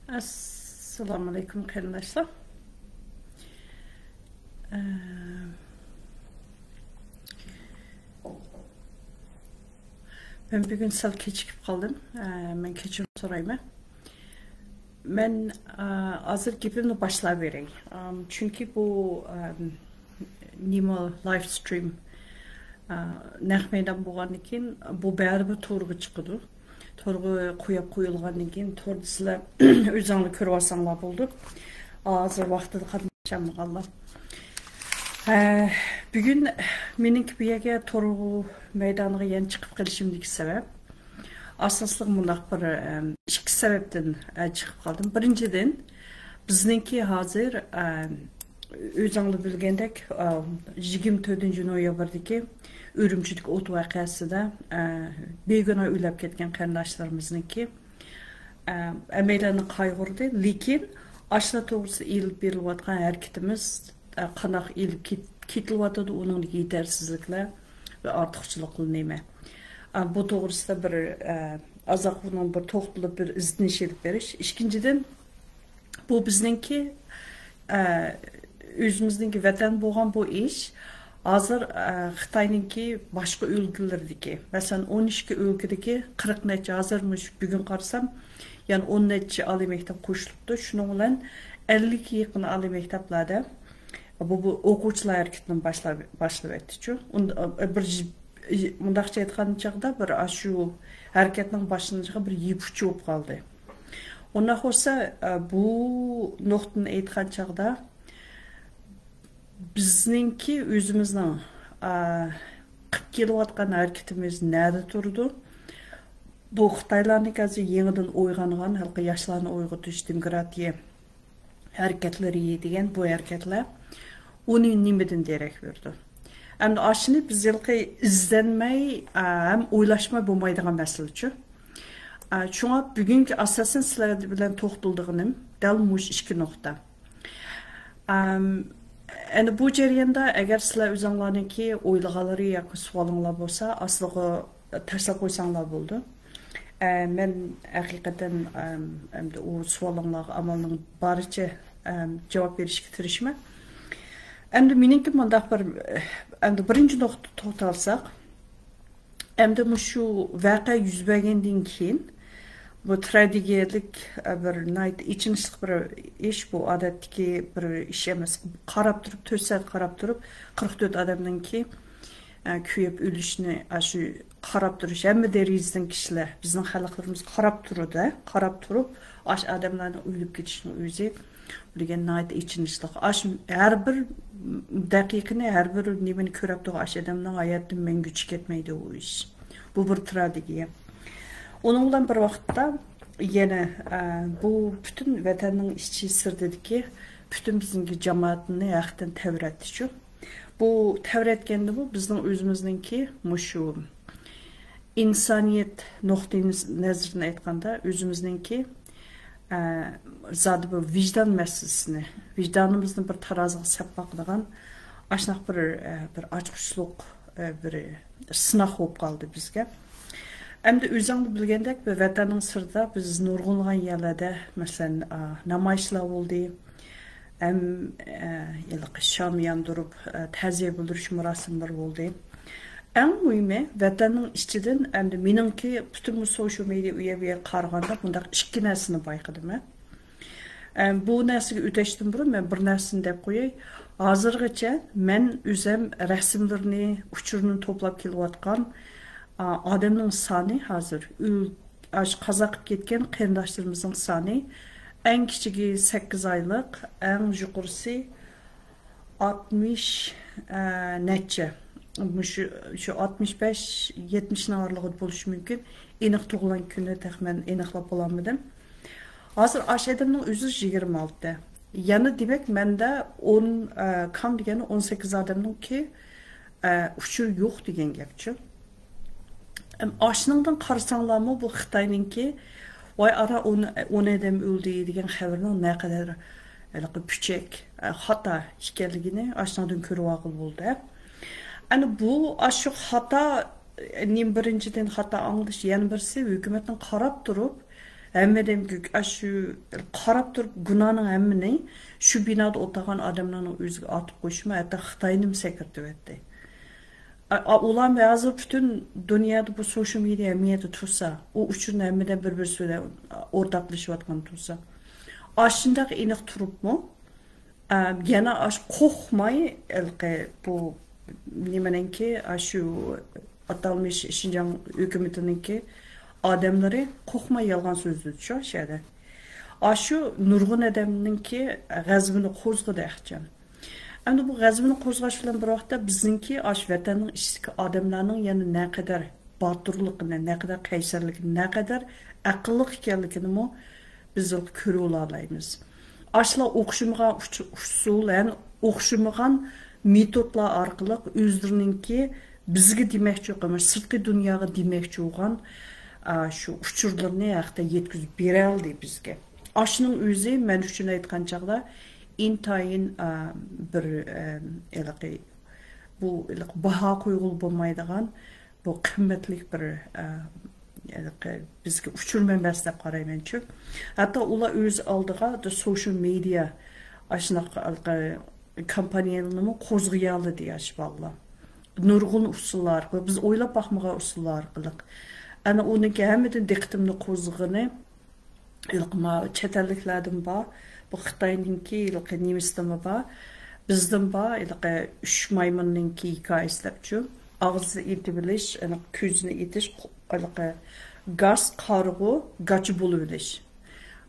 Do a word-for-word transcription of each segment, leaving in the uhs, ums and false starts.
ئەسسالامۇئەلەيكۇم، قېرىنداشلار. ئە، مەن بۈگۈن سەل كېچىكىپ قالدىم. ئە، مەن كەچۈرۈم سورايمەن. مەن، ئە، ھازىر گېپىمنى باشلاۋېرەي. ئەم، چۈنكى بۇ، ئەم، نېمە، لايف سترىم، ئە، نەق مەيدان بولغاندىن كېيىن، بۇ بەرىبىر تورغا چىقىدۇ. تورغا قويۇپ قويۇلغاندىن كېيىن، توردا سىلەر ئۆزۈڭلار كۆرۈۋالساڭلار بولدى. ھازىر ۋاقتىدا قاتنىشالمىغانلار. ھە، بۈگۈن مېنىڭكى بۇ يەرگە تور مەيدانىغا يەنە چىقىپ قېلىشىمدىكى سەۋەب، ئاساسلىق مۇنداق بىر، ئەم، ئىككى سەۋەبتىن، ئە، چىقىپ قالدىم. بىرىنچىدىن، بىزنىڭكى ھازىر، ئەم، ئۆزۈڭلار بىلگەندەك، ئە، يىگىرمە تۆتىنچى نويابىردىكى ئۈرۈمچىدىكى ئوت ۋەقەسىدە، ئە، بىگۇناھ ئۆلۈپ كەتكەن قېرىنداشلىرىمىزنىڭكى، ئە، ھەممەيلەننى قايغۇردى. لېكىن ئاشۇلار توغرىسىدا ئېلىپ بېرىلىۋاتقان ھەرىكىتىمىز، ئە، قانداق ئېلىپ كېت-، كېتىلىۋاتىدۇ، ئۇنىڭدىكى يېتەرسىزلىكلەر ۋە ئارتۇقچىلىقلىرى نېمە؟ ئە، بۇ توغرىسىدا بىر، ئە، ئازاق بۇنىڭ بىر توختىلىپ بىر ئىزدىنىش ئېلىپ بېرىش. ئىككىنچىدىن، بۇ بىزنىڭكى، ئە، ئۆزىمىزنىڭكى ۋەتەن بولغان بۇ ئىش ھازىر، ئە، خىتاينىڭكى باشقا ئۆلكىلىرىدىكى، مەسىلەن، ئون ئىككى ئۆلكىدىكى قىرىق نەچچە، ھازىر مۇشۇ بۈگۈن قارىسام، يەنە ئون نەچچە ئالىي مەكتەپ قوشۇلۇپتۇ. شۇنىڭ بىلەن ئەللىككە يېقىن ئالىي مەكتەپلەردە بۇ، بۇ ئوقۇۋچىلار ھەرىكىتىنى باشلاپ، باشلىۋەتتىچۇ. ئۇن-، بىر، مۇنداقچە ئېيتقان چاغدا، بىر ئاشۇ ھەرىكەتنىڭ باشلىنىشىغا بىر يىپ ئۇچى بولۇپ قالدى. ئۇنداق بولسا، ئە، بۇ نۇقتىنى ئېيتقان چاغدا، بىزنىڭكى ئۆزىمىزنىڭ، ئە، قىلىپ كېلىۋاتقان ھەرىكىتىمىز نەدە تۇرىدۇ؟ بۇ خىتايلارنىڭكى ھازىر يېڭىدىن ئويغانغان ھېلىقى ياشلارنى ئويغىتىش دېموكراتىيە ھەرىكەتلىرى دېگەن بۇ ھەرىكەتلەر، ئۇنى نېمىدىن دېرەك بېرىدۇ؟ ئەمدى ئاشۇنى بىز ھېلىقى ئىزدەنمەي، ئە، ھەم ئويلاشماي بولمايدىغان مەسىلىچۇ. ئە، شۇڭا بۈگۈنكى ئاساسەن سىلەر بىلەن توختىلىدىغىنىم دەل مۇشۇ ئىككى نۇقتا. ئەم، ئەنە بۇ جەرياندا ئەگەر سىلەر ئۆزۈڭلارنىڭكى ئويلىغانلىرى ياكى سوئالىڭلار بولسا، ئاستىغا تاشلاپ قويساڭلار بولىدۇ. ئە، مەن ھەقىقەتەن، ئەم، ئەمدى ئۇ سوئالىڭلارغا ئامالنىڭ بارىچە، ئەم، جاۋاب بېرىشكە تىرىشىمەن. ئەمدى مېنىڭكى مۇنداق بىر، ئەمدى بىرىنچى نۇقتا توختالساق، ئەمدى مۇشۇ ۋەقە يۈز بەرگەندىن كېيىن، بۇ تراگېدىيەلىك، ئە، بىر ناھايىتى ئېچىنىشلىق بىر ئىش، بۇ ئادەتتىكى بىر ئىش ئەمەس. قاراپ تۇرۇپ، تۆت سائەت قاراپ تۇرۇپ، قىرىق تۆت ئادەمنىڭكى، ئە، كۆيۈپ ئۆلۈشىنى، ئاشۇ قاراپ تۇرۇش، ھەممە دەرىجىدىن كىشىلەر، بىزنىڭ خەلقلىرىمىز قاراپ تۇرىدۇ، قاراپ تۇرۇپ، ئاشۇ ئادەملەرنىڭ ئۆلۈپ كېتىشىنىڭ ئۆزى دېگەن ناھايىتى ئېچىنىشلىق. ئاش-، ھەر بىر دەقىقىنى، ھەر بىر نېمىنى كۆرۈپ تۇرغان ئاش ئادەمنىڭ ھاياتىدىن مەڭگۈچە كەتمەيدۇ ئۇ ئىش. بۇ بىر تراگېدىيە. ئۇنىڭ بىلەن بىر ۋاقىتتا يەنە، ئە، بۇ پۈتۈن ۋەتەننىڭ ئىچى سىرتىدىكى پۈتۈن بىزنىڭكى جامائەتنى ھەقىقەتەن تەۋرەتتىچۇ. بۇ تەۋرەتكەندىمۇ بىزنىڭ ئۆزىمىزنىڭكى مۇشۇ ئىنسانىيەت نۇقتىئى نەزىرىدىن ئېيتقاندا، ئۆزىمىزنىڭكى، ئە، زادى بىر ۋىجدان مەسىلىسىنى، ۋىجدانىمىزنى بىر تارازىغا سەپ باقىدىغان ئاشۇنداق بىر، ئە، بىر ئاچقۇچلۇق، ئە، بىر سىناق بولۇپ قالدى بىزگە. ئەمدى ئۆزۈڭلار بىلگەندەك، بىر ۋەتەننىڭ سىرتىدا بىز نۇرغۇنلىغان يەرلەردە، مەسىلەن، ئا، نامايىشلار بولدى. ھەم، ئە، ھېلىقى شام ياندۇرۇپ، ئە، تەزىيە بىلدۈرۈش مۇراسىملىرى بولدى. ئەڭ مۇھىمى، ۋەتەننىڭ ئىچىدىن، ئەمدى مېنىڭكى پۈتۈن بۇ سوشيال مېدىيا ئۇ يەر بۇ يەرگە قارىغاندا، مۇنداق ئىككى نەرسىنى بايقىدىم مەن. ئە، بۇ نەرسىگە ئۆتەشتىن بۇرۇن مەن بىر نەرسىنى دەپ قوياي. ھازىرغىچە مەن ئۆزۈم رەسىملىرىنى، ئۇچۇرىنى توپلاپ كېلىۋاتقان، ئا، ئادەمنىڭ سانى ھازىر ئۆل-، ئاشۇ قازا قىلىپ كەتكەن قېرىنداشلىرىمىزنىڭ سانى ئەڭ كىچىكى سەككىز ئايلىق، ئەڭ يۇقىرىسى ئاتمىش، ئە، نەچچە. مۇشۇ، شۇ ئاتمىش بەش، يەتمىشنىڭ ئارىلىقىدا بولۇشى مۇمكىن. ئېنىق تۇغۇلغان كۈنىنى تېخى مەن ئېنىقلاپ بولالمىدىم. ھازىر ئاشۇ ئادەمنىڭ ئۆزى يىگىرمە ئالتە. يەنە دېمەك، مەندە ئون، ئە، كام دېگەننى ئون سەككىز ئادەمنىڭكى، ئە، ئۇچۇرى يوق دېگەن گەپچۇ. ئەم، ئاشۇنىڭدىن قارىساڭلارمۇ، بۇ خىتاينىڭكى، ۋاي، ئارا ئون، ئون ئادەم ئۆلدى دېگەن خەۋىرىنىڭ نەقەدەر ھېلىقى پۈچەك، ئە، خاتا ئىكەنلىكىنى ئاشۇنىڭدىن كۆرۈۋالغىلى بولىدۇ. ئەنە بۇ، ئاشۇ خاتا، ئە، نېمە، بىرىنچىدىن، خاتا ئاڭلىتىش، يەنە بىرسى، ھۆكۈمەتنىڭ قاراپ تۇرۇپ، ھەممىدىن گۈك-، ئاشۇ قاراپ تۇرۇپ گۇناھنىڭ ھەممىنى شۇ بىنادا ئولتۇرغان ئادەملەرنىڭ ئۆزىگە ئارتىپ قويۇشمۇ، ھەتتا خىتاينىمۇ سەكرىتىۋەتتى. ئا-، ئا-، ئۇلار ھازىر پۈتۈن دۇنيادا بۇ سوشال مېدىيا ھەممە يەردە تۇرسا، ئۇ ئۇچۇرنى ھەممىدە بىر-بىرسى بىلەن ئورتاقلىشىۋاتقان تۇرسا، ئاشۇنداق ئېنىق تۇرۇپمۇ، ئە، يەنە ئاش قورقماي، ھېلىقى بۇ نېمىنىڭكى، ئاشۇ ئاتالمىش شىنجاڭ ھۆكۈمىتىنىڭكى ئادەملىرى قورقماي يالغان سۆزلىدى شۇ يەردە. ئاشۇ نۇرغۇن ئادەمنىڭكى غەزىپىنى قوزغىدى ئەخچان. ئەمدى بۇ غەزىپنى قوزغاش بىلەن بىر ۋاقىتتا بىزنىڭكى ئاشۇ ۋەتەننىڭ ئىچىدىكى ئادەملەرنىڭ يەنە نەقەدەر باتۇرلۇقىنى، نەقەدەر قەيسەرلىكىنى، نەقەدەر ئەقىللىق ئىكەنلىكىنىمۇ بىز كۆرۈۋالالايمىز. ئاشۇلار ئوخشىمىغان ئۇچ-، ئۇسۇل، يەنى ئوخشىمىغان مېتودلار ئارقىلىق ئۆزلىرىنىڭكى بىزگە دېمەكچى بولغان، سىرتقى دۇنياغا دېمەكچى بولغان، ئا، شۇ ئۇچۇرلىرىنى ھەقتە يەتكۈزۈپ بېرەلدى بىزگە. ئاشۇنىڭ ئۆزى مەن ئۈچۈن ئېيتقان چاغدا ئىنتايىن، ئا، بىر، ئە، ھېلىقى، بۇ ھېلىقى باھا قويغىلى بولمايدىغان، بۇ قىممەتلىك بىر، ئە، ھېلىقى بىزگە ئۇچۇر مەنبەسى دەپ قارايمەنچۇ. ھەتتا ئۇلار ئۆز ئالدىغا سوشال مېدىيا ئاشۇنداق ھېلىقى كامپانىيەنىمۇ قوزغىيالىدى ياش بالىلار. نۇرغۇن ئۇسۇللار، بۇ بىز ئويلاپ باقمىغان ئۇسۇللار ئارقىلىق. ئەنە ئۇنىڭكى ھەممىدىن دىققىتىمنى قوزغىغىنى، ھېلىقى ما چەت ئەللىكلەردىن بار، بۇ خىتاينىڭكى ھېلىقى نېمىسىدىنمۇ بار، بىزدىن بار، ھېلىقى ئۈچ مايمۇننىڭكى ھېكايىسى دەپچۇ. ئاغزىنى ئېتىۋېلىش، ئېنىق كۆزىنى ئېتىش، ھېلىقى گاس، قارىغۇ، گاچا بولۇۋېلىش.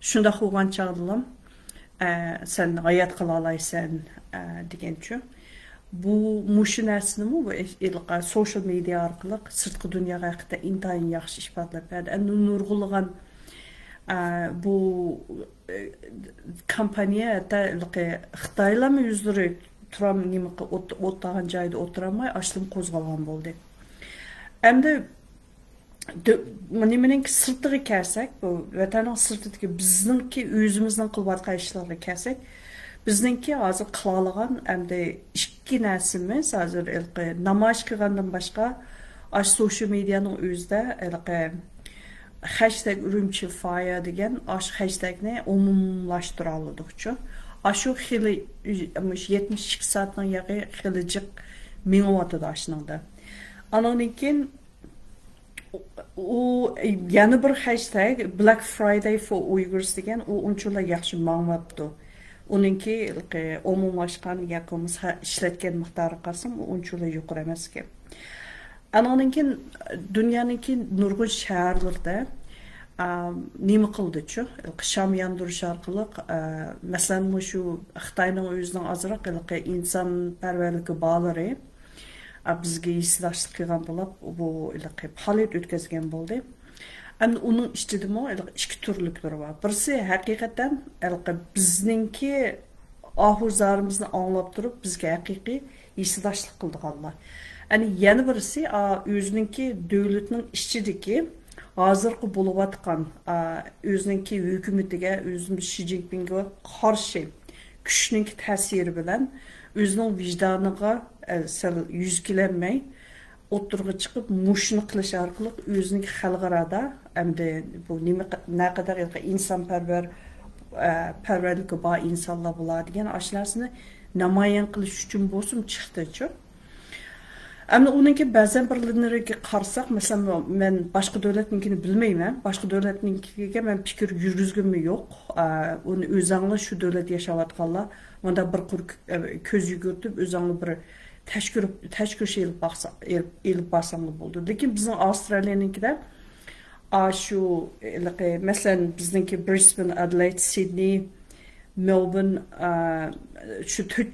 شۇنداق بولغان چاغدىلا، ئە، سەن ھايات قىلالايسەن، ئە، دېگەنچۇ. بۇ مۇشۇ نەرسىنىمۇ بۇ ئېش-، ھېلىقى سوشال مېدىيا ئارقىلىق سىرتقى دۇنياغا ھەقىقەتەن ئىنتايىن ياخشى ئىپادىلەپ بەردى. ئەمدى نۇرغۇنلىغان، ئە، بۇ، ئە، كامپانىيە ھەتتا ھېلىقى خىتايلارمۇ ئۆزلىرى تۇرام نېمە قىل-، ئوت-، ئولتۇرغان جايدا ئولتۇرالماي، ئاشۇلارمۇ قوزغالغان بولدى. ئەمدى دۆ-، نېمىنىڭكى سىرتىغا كەلسەك، بۇ ۋەتەننىڭ سىرتىدىكى بىزنىڭكى ئۆزىمىزنىڭ قىلىۋاتقان ئىشلىرىغا كەلسەك، بىزنىڭكى ھازىر قىلالىغان ئەمدى ئىككى نەرسىمىز، ھازىر ھېلىقى نامايىش قىلغاندىن باشقا، ئاشۇ سوشال مېدىيانىڭ ئۆزىدە ھېلىقى خەشتەگ ئۈرۈمچى فايەر دېگەن ئاشۇ خەشتەگنى ئومۇملاشتۇرالىدۇقچۇ. ئاشۇ خېلى، مۇشۇ يەتمىش ئىككى سائەتنىڭ يېقى خېلى جىق مېڭىۋاتىدۇ ئاشۇنىڭدا. ئانىڭدىن كېيىن ئۇ، ئۇ يەنە بىر خەشتەگ، Black Friday for Uyghurs دېگەن، ئۇ ئۇنچىۋالا ياخشى ماڭماپتۇ. ئۇنىڭكى ئومۇملاشقان ياكى بولمىسا ئىشلەتكەن مىقدارىغا قارىسام، ئۇ ئۇنچىۋالا يۇقىرى ئەمەسكەن. ئانىڭدىن كېيىن دۇنيانىڭكى نۇرغۇن شەھەرلىرىدە، ئا، نېمە قىلدىچۇ؟ شام ياندۇرۇش ئارقىلىق، ئا، مەسىلەن، مۇشۇ خىتاينىڭ ئۆزىنىڭ ئازراق ھېلىقى ئىنسانپەرۋەرلىكى بارلىرى، ئا، بىزگە ھېسداشلىق قىلغان بولۇپ، بۇ ھېلىقى پائالىيەت ئۆتكۈزگەن بولدى. ئەمدى ئۇنىڭ ئىچىدىمۇ ھېلىقى ئىككى تۈرلۈكلىرى بار. بىرسى ھەقىقەتەن ھېلىقى بىزنىڭكى ئاھۇ زارىمىزنى ئاڭلاپ تۇرۇپ، بىزگە ھەقىقىي ھېسداشلىق قىلىدىغانلار. ئەنە يەنە بىرسى، ئا، ئۆزىنىڭكى دۆلىتىنىڭ ئىچىدىكى ھازىرقى بولۇۋاتقان، ئا، ئۆزىنىڭكى ھۆكۈمىتىگە، ئۆزىنىڭ شى جىنپىڭگە قارشى كۈچنىڭكى تەسىرى بىلەن ئۆزىنىڭ ۋىجدانىغا، ئە، سەل يۈز كېلەلمەي، ئوتتۇرىغا چىقىپ، مۇشۇنى قىلىش ئارقىلىق ئۆزىنىڭ خەلقئارادا ئەمدى بۇ نېمە، نەقەدەر ئىنسانپەرۋەر، ئە، پەرۋەرلىكى بار ئىنسانلار بۇلار دېگەن ئاشۇ نەرسىنى نامايان قىلىش ئۈچۈن بولسىمۇ چىقتىچۇ. ئەمدى ئۇنىڭكى بەزەن بىرلىرىگە قارىساق، مەسىلەن، مەن باشقا دۆلەتنىڭكىنى بىلمەيمەن. باشقا دۆلەتنىڭكىگە مەن پىكىر يۈرگۈزگۈممۇ يوق. ئە، ئۇنى ئۆزەڭلار شۇ دۆلەتتە ياشاۋاتقانلار مۇنداق بىر قۇر كۆ-، ئە، كۆز يۈگۈرتۈپ، ئۆزەڭلار بىر تەشكۈر-، تەشكۈرشە ئېلىپ باقسا-، ئېلىپ، ئېلىپ بارساڭلار بولىدۇ. لېكىن بىزنىڭ ئاۋسترالىيەنىڭكىدە، ئاشۇ، ھېلىقى، مەسىلەن، بىزنىڭكى برىسبېن، ئادېلېيد، سىدنېي، مېلبورن، ئا، شۇ تۆت،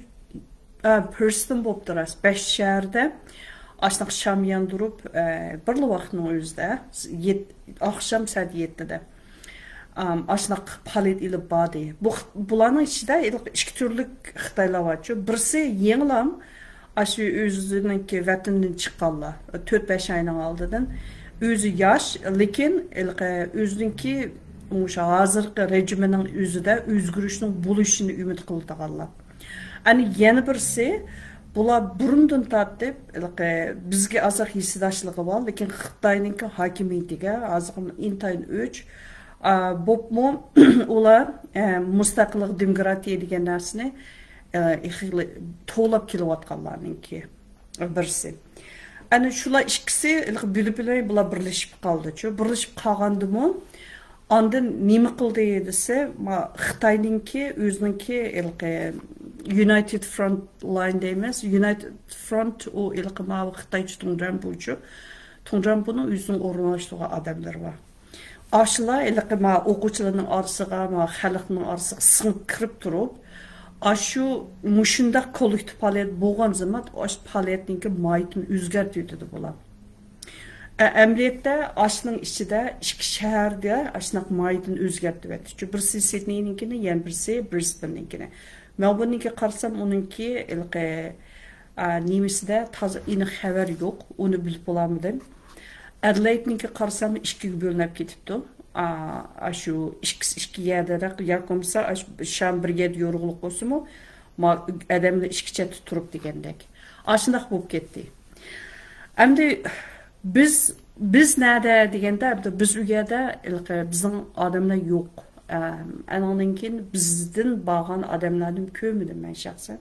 ئا، پېرستىن بوپتۇ راست. بەش شەھەردە ئاشۇنداق شام ياندۇرۇپ، ئا، بىرلا ۋاقىتنىڭ ئۆزىدە، يەت-، ئاخشام سائەت يەتتىدە. ئام، ئاشۇنداق پائالىيەت ئېلىپ باردى. بۇ، بۇلارنىڭ ئىچىدە ھېلىقى ئىككى تۈرلۈك خىتايلار بارچۇ. بىرسى يېڭىلام ئاشۇ ئۆزىنىڭكى ۋەتىنىدىن چىققانلار، تۆت بەش ئاينىڭ ئالدىدىن ئۆزى ياش، لېكىن ھېلىقى ئۆزىنىڭكى مۇشۇ ھازىرقى رېجىمنىڭ ئۆزىدە ئۆزگىرىشنىڭ بولۇشىنى ئۈمىد قىلىدىغانلار. ئەنە يەنە بىرسى، بۇلار بۇرۇندىن تارتىپ، ھېلىقى بىزگە ئازراق ھېسداشلىقى بار، لېكىن خىتاينىڭكى ھاكىمىيىتىگە ھازىرقى ئىنتايىن ئۆچ، ئا، بوپمۇ ئۇلار، ئە، مۇستەقىللىق، دېموكراتىيە دېگەن نەرسىنى، ئە، خېلى توۋلاپ كېلىۋاتقانلارنىڭكى بىرسى. ئەنە شۇلار ئىككىسى ھېلىقى بۆلۈپ بۆلمەي بۇلار بىرلىشىپ قالدىچۇ. بىرلىشىپ قالغاندىمۇ ئاندىن نېمە قىلدى دېسە، ما-، خىتاينىڭكى ئۆزىنىڭكى ھېلىقى يۇنايتېد فرونت لاين دەيمىز. يۇنايتېد فرونت ئۇ ھېلىقى ماۋۇ خىتايچە تۇڭجيەنبۇچۇ. تۇڭجيەنبۇنىڭ ئۆزىنىڭ ئورۇنلاشتۇرغان ئادەملىرى بار. ئاشۇلار ھېلىقى ما ئوقۇغۇچىلارنىڭ ئارىسىغا، ما خەلقنىڭ ئارىسىغا سىڭىپ كىرىپ تۇرۇپ، ئاشۇ مۇشۇنداق كوللېكتىپ پائالىيەت بولغان زامان ئاشۇ پائالىيەتنىڭكى ماھىيىتىنى ئۆزگەرتىۋېتىدۇ بۇلار. ئە، ئەمەلىيەتتە ئاشۇنىڭ ئىچىدە ئىككى شەھەردە ئاشۇنداق ماھىيىتىنى ئۆزگەرتىۋەتتىچۇ. بىرسى سىدنېينىڭكىنى، يەنە بىرسى برىسبېننىڭكىنى. مېلبورننىڭكى قارىسام، ئۇنىڭكى ھېلىقى، ئا، نېمىسىدە تازا ئېنىق خەۋەر يوق. ئۇنى بىلىپ بولالمىدىم. ئەدلەيدنىڭكى قارىسام، ئىككىگە بۆلۈنۈپ كېتىپتۇ. ئا، ئاشۇ ئىككىسى ئىككى يەردىراق ياكى بولمىسا، ئاشۇ شام بىر يەردە يورۇقلۇق بولسىمۇ، ما-، ئادەملەر ئىككى چەتتە تۇرۇپ دېگەندەك. ئاشۇنداق بولۇپ كەتتى. ئەمدى بىز، بىز نەدە دېگەندە، ئەمدى بىز ئۇ يەردە ھېلىقى بىزنىڭ ئادەملەر يوق. ئەم، ئانىڭدىن كېيىن بىزدىن بارغان ئادەملەرنى كۆرمىدىم مەن شەخسەن.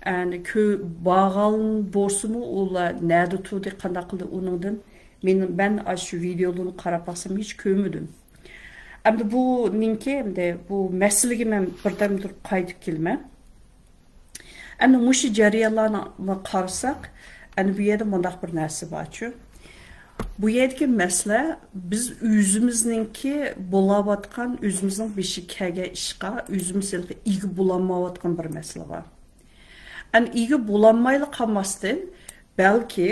ئەنە كۆ-، بارغان بولسىمۇ، ئۇلار نەدە تۇردى، قانداق قىلدى، ئۇنىڭدىن مېنىڭ، مەن ئاشۇ ۋىدېئولارنى قاراپ باقسام، ھېچ كۆرمىدىم. ئەمدى بۇنىڭكى، ئەمدى بۇ مەسىلىگە مەن بىردەم تۇرۇپ قايتىپ كېلىمەن. ئەمدى مۇشۇ جەريانلارنى قارىساق، ئەنە بۇ يەردە مۇنداق بىر نەرسە بارچۇ. بۇ يەردىكى مەسىلە، بىز ئۆزىمىزنىڭكى بولاۋاتقان، ئۆزىمىزنىڭ بېشى كەلگەن ئىشقا ئۆزىمىز ھېلىقى ئىگە بولالمايۋاتقان بىر مەسىلە بار. ئەنە ئىگە بولالمايلا قالماستىن، بەلكى،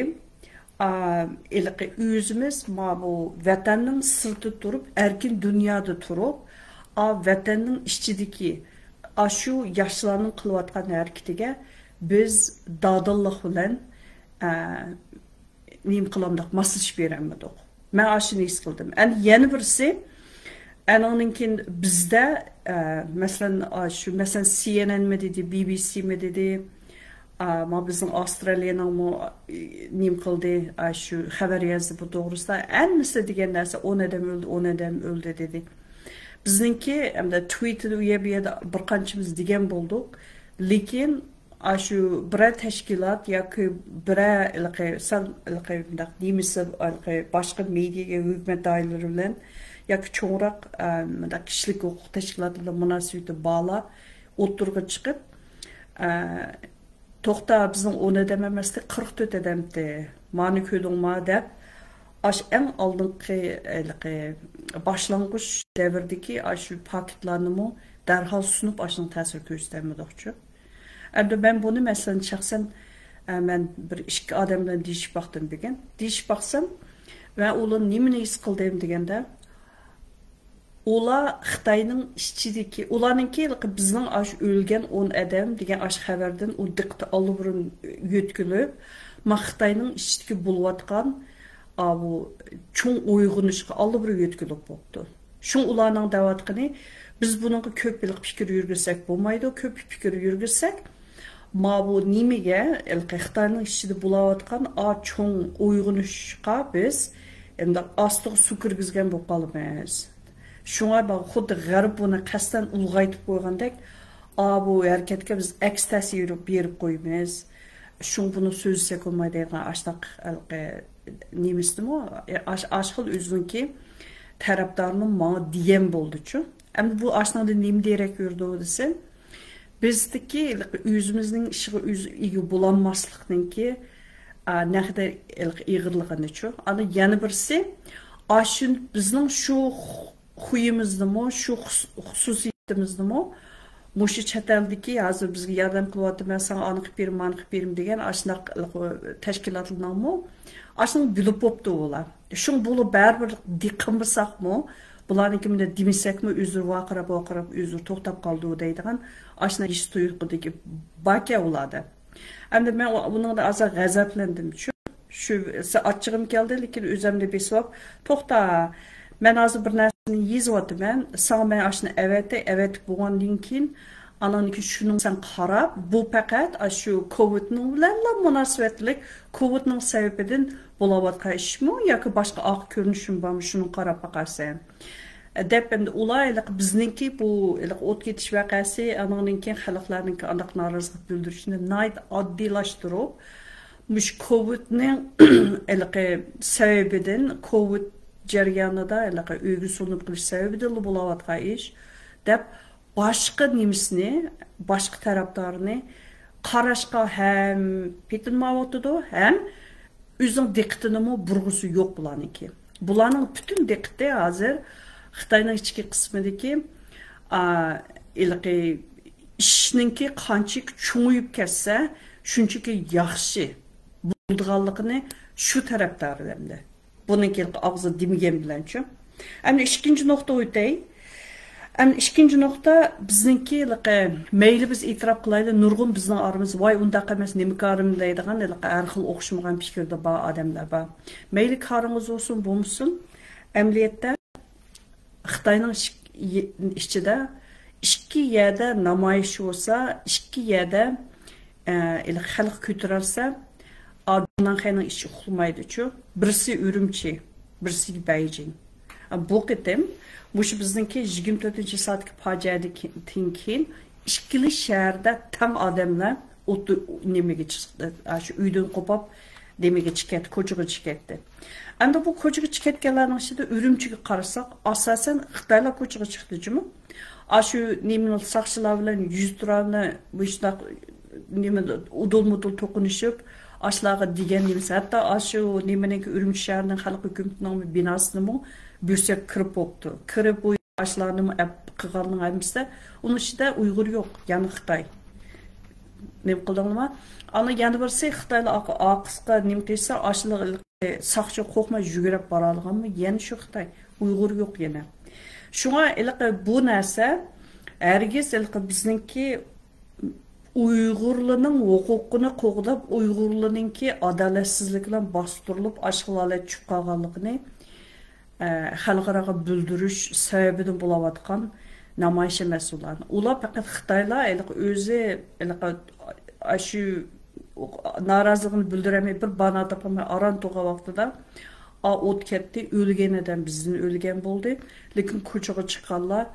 ئا، ھېلىقى ئۆزىمىز ماۋۇ ۋەتەننىڭ سىرتىدا تۇرۇپ، ئەركىن دۇنيادا تۇرۇپ، ئا، ۋەتەننىڭ ئىچىدىكى ئاشۇ ياشلارنىڭ قىلىۋاتقان ھەرىكىتىگە بىز دادىللىق بىلەن، ئە، نېمە قىلالمىدۇق، ماسلىشىپ بېرەلمىدۇق. مەن ئاشۇنى ھېس قىلدىم. ئەنە يەنە بىرسى، ئەنىڭدىن كېيىن بىزدە، ئە، مەسىلەن، ئا، شۇ، مەسىلەن، سى ئېن ئېن مۇ دېدى، بى بى سى مۇ دېدى، ئا، ما بىزنىڭ ئاۋسترالىيەنىڭمۇ، ئى، نېمە قىلدى، ئا، شۇ خەۋەر يازدى بۇ توغرىسىدا. ھەممىسى دېگەن نەرسە، ئون ئادەم ئۆلدى، ئون ئادەم ئۆلدى دېدى. بىزنىڭكى، ئەمدى تۋىتتېردا ئۇ يەر بۇ يەردە بىر قانچىمىز دېگەن بولدۇق. لېكىن، ئاشۇ بىرەر تەشكىلات ياكى بىرەر ھېلىقى، سەل ھېلىقى مۇنداق دېمىسە، ھېلىقى باشقا مېدىيا، ھۆكۈمەت دائىرىلىرى بىلەن ياكى چوڭراق، ئە، مۇنداق كىشىلىك ھوقۇق تەشكىلاتى بىلەن مۇناسىۋىتى بارلار ئوتتۇرىغا چىقىپ، ئە، توختا، بىزنىڭ ئون ئادەم ئەمەستى، قىرىق تۆت ئادەمتى. مانى كۆردۈڭما دەپ، ئاش ئەڭ ئالدىنقى، ھېلىقى باشلانغۇچ دەۋردىكى ئاشۇ پاكىتلارنىمۇ دەرھال سۇنۇپ، ئاشنىڭ تەسىر كۆرسىتەلمىدۇقچۇ. ئەمدى مەن بۇنى، مەسىلەن، شەخسەن، ئە، مەن بىر ئىككى ئادەم بىلەن دېيىشىپ باقتىم بۈگۈن. دېيىشىپ باقسام، مەن ئۇلار نېمىنى ھېس قىلدىم دېگەندە، ئۇلار خىتاينىڭ ئىچىدىكى، ئۇلارنىڭكى بىزنىڭ ئاشۇ ئۆلگەن ئون ئادەم دېگەن ئاشۇ خەۋەردىن ئۇ دىققىتى ئاللىبۇرۇن يۆتكىلىپ، ما خىتاينىڭ ئىچىدىكى بولۇۋاتقان، ئاۋۇ چوڭ ئويغىنىشقا ئاللىبۇرۇن يۆتكىلىپ بوپتۇ. شۇڭا ئۇلارنىڭ دەۋاتقىنى، بىز بۇنىڭغا كۆپ ھېلىقى پىكىر يۈرگۈزسەك بولمايدۇ، كۆپ پىكىر يۈرگۈزسەك، ماۋۇ نېمىگە، ھېلىقى خىتاينىڭ ئىچىدە بولاۋاتقان ئا چوڭ ئويغىنىشقا بىز ئەمدى ئاستىغا سۇ كىرگۈزگەن بولۇپ قالىمىز. شۇڭا بە-، خۇددى غەرب بۇنى قەستەن ئۇلغايتىپ قويغاندەك، ئا، بۇ ھەرىكەتكە بىز ئەكس تەسىر بېرىپ قويىمىز. شۇڭا بۇنى سۆزلىسەك بولمايدىغان ئاشۇنداق ھېلىقى نېمىسىدىمۇ، ئاش-، ئاشۇ خىل ئۆزىنىڭكى تەرەپدارىنى ماڭا دېگەن بولدىچۇ. ئەمدى بۇ ئاشۇنىڭدىن نېمە دېرەك بېرىدۇ دېسە، بىزدىكى ئۆزىمىزنىڭ ئىشىغا ئۆزى ئىگە بولالماسلىقنىڭكى، ئا، نەقەدەر ئېغىرلىقىنىچۇ. ئانا يەنە بىرسى، ئاشۇ بىزنىڭ شۇ خۇيىمىزنىمۇ، شۇ خۇس-، خۇسۇسىيىتىمىزنىمۇ مۇشۇ چەت ئەلدىكى ھازىر بىزگە ياردەم قىلىۋاتىمەن، ساڭا ئانى قىلىپ بېرىمەن، مانى قىلىپ بېرىمەن دېگەن ئاشۇنداق تەشكىلاتلارنىڭمۇ ئاشۇنى بىلىپ بوپتۇ ئۇلار. شۇڭا بۇلار بەرىبىر دىققىمىساقمۇ، بۇلارنىڭكى مۇنداق دېمىسەكمۇ، ئۆزلىرى ۋارقىراپ، ۋارقىراپ، ئۆزلىرى توختاپ قالىدۇ دەيدىغان ئاشۇنداق ھېس تۇيغۇدىكى باركەن ئۇلاردا. ئەمدى مەن ئۇ-، ئۇنىڭدا ئازراق غەزەپلەندىمچۇ. شۇ سە-، ئاچچىقىم كەلدى، لېكىن ئۆزۈمنى بېسىۋاپ، توختا، مەن ھازىر بىر نەرسىنى يېزىۋاتىمەن، ساڭا مەن ئاشۇنى ئەۋەتەي، ئەۋەتىپ بولغاندىن كېيىن، ئاناندىن كېيىن شۇنىڭ سەن قاراپ، بۇ پەقەت ئاشۇ كوۋىدنىڭ بىلەنلا مۇناسىۋەتلىك، كوۋىدنىڭ سەۋەبىدىن بولاۋاتقان ئىشمۇ ياكى باشقا ئارقا كۆرۈنۈشمۇ بارمۇ، شۇنى قاراپ باقارسەن. دەپ، ئەمدى ئۇلار ھېلىقى بىزنىڭكى بۇ ھېلىقى ئوت كېتىش ۋەقەسى، ئانىڭدىن كېيىن خەلقلەرنىڭكى ئانداق نارازىلىق بىلدۈرۈشىنى ناھايىتى ئاددىيلاشتۇرۇپ، مۇشۇ كوۋىدنىڭ ھېلىقى سەۋەبىدىن، كوۋىد جەريانىدا ھېلىقى ئۆيگە سولىنىپ قېلىش سەۋەبىدىنلا بولاۋاتقان ئىش دەپ، باشقا نېمىسىنى، باشقا تەرەپدارىنى قاراشقا ھەم پېتىنمايۋاتىدۇ، ھەم ئۆزىنىڭ دىققىتىنىمۇ بۇرغۇسى يوق بۇلارنىڭكى. بۇلارنىڭ پۈتۈن دىققىتى ھازىر خىتاينىڭ ئىچكى قىسمىدىكى، ئا، ھېلىقى ئىشنىڭكى قانچىلىك چوڭىيىپ كەتسە، شۇنچىلىك ياخشى بولىدىغانلىقىنى شۇ تەرەپدار ئەمدى. بۇنىڭكى ئاغزى دېمىگەن بىلەنچۇ. ئەمدى ئىككىنچى نۇقتا ئۆتەي. ئەمدى ئىككىنچى نۇقتا بىزنىڭكى ھېلىقى، مەيلى بىز ئېتىراپ قىلايلى، نۇرغۇن بىزنىڭ ئارىمىزدا ۋاي ئۇنداق ئەمەس، نېمە كارىم دەيدىغان ھېلىقى ھەر خىل ئوخشىمىغان پىكىردە بار ئادەملەر بار. مەيلى كارىڭىز بولسۇن، بولمىسۇن، ئەمەلىيەتتە خىتاينىڭ ئىچ-، ئىچىدە ئىككى يەردە نامايىش بولسا، ئىككى يەردە، ئە، خەلق كۆتۈرەلسە، ئادەمنىڭ خەينىڭ ئىچى ئۇخلىمايدۇچۇ. بىرسى ئۈرۈمچى، بىرسى بەيجىڭ. بۇ قېتىم مۇشۇ بىزنىڭكى يىگىرمە تۆتىنچى سائەتتىكى پاجىئەدىن كېيىن ئىككىلا شەھەردە تەڭ ئادەملەر ئوتتۇ-، نېمىگە چىقتى، شۇ ئۆيدىن قوپۇپ، نېمىگە چىقىپ كەتتى، كوچىغا چىقىپ كەتتى. ئەمدى بۇ كوچىغا چىقىپ كەتكەنلەرنىڭ ئىچىدە ئۈرۈمچىگە قارىساق، ئاساسەن خىتايلار كوچىغا چىقتى جۇمۇ. ئاشۇ نېمىنى ساقچىلار بىلەن يۈز تۇرانى مۇشۇنداق نېمە ئۇدۇل-مۇدۇل توقۇنۇشۇپ، ئاشۇلارغا دېگەن نېمىسى. ھەتتا ئاشۇ نېمىنىڭكى ئۈرۈمچى شەھىرىنىڭ خەلق ھۆكۈمىتىنىڭ بىناسىنىمۇ بۆسۈپ كىرىپ بوپتۇ. كىرىپ ئاشۇلارنىمۇ ئەپ قىلغاننىڭ ھەممىسى، ئۇنىڭ ئىچىدە ئۇيغۇر يوق، يەنە خىتاي. نېمە قىلدىڭلارما؟ ئانا يەنە بىرسى خىتايلار ئاق-، ئارقىسىغا نېمە قىلسا، ئاشۇلار ساقچى قورقماي يۈگۈرۈپ بارالىغانمۇ؟ يەنە شۇ خىتاي. ئۇيغۇر يوق يەنە. شۇڭا ھېلىقى بۇ نەرسە ھەرگىز ھېلىقى بىزنىڭكى ئۇيغۇرلارنىڭ ھوقۇقىنى قوغداپ، ئۇيغۇرلارنىڭكى ئادالەتسىزلىك بىلەن باستۇرۇلۇپ، ئاشۇ ھالەتكە چۈشۈپ قالغانلىقىنى ئە، خەلقئاراغا بىلدۈرۈش سەۋەبىدىن بولاۋاتقان نامايىش ئەمەس ئۇلار. ئۇلار پەقەت خىتايلار ھېلىقى ئۆزى ھېلىقى ئاشۇ نارازىلىقىنى بىلدۈرەلمەي، بىر بانا تاپالماي ئاران تۇرغان ۋاقتىدا، ئا، ئوت كەتتى، ئۆلگەن ئادەم بىزدىن ئۆلگەن بولدى. لېكىن كوچىغا چىققانلار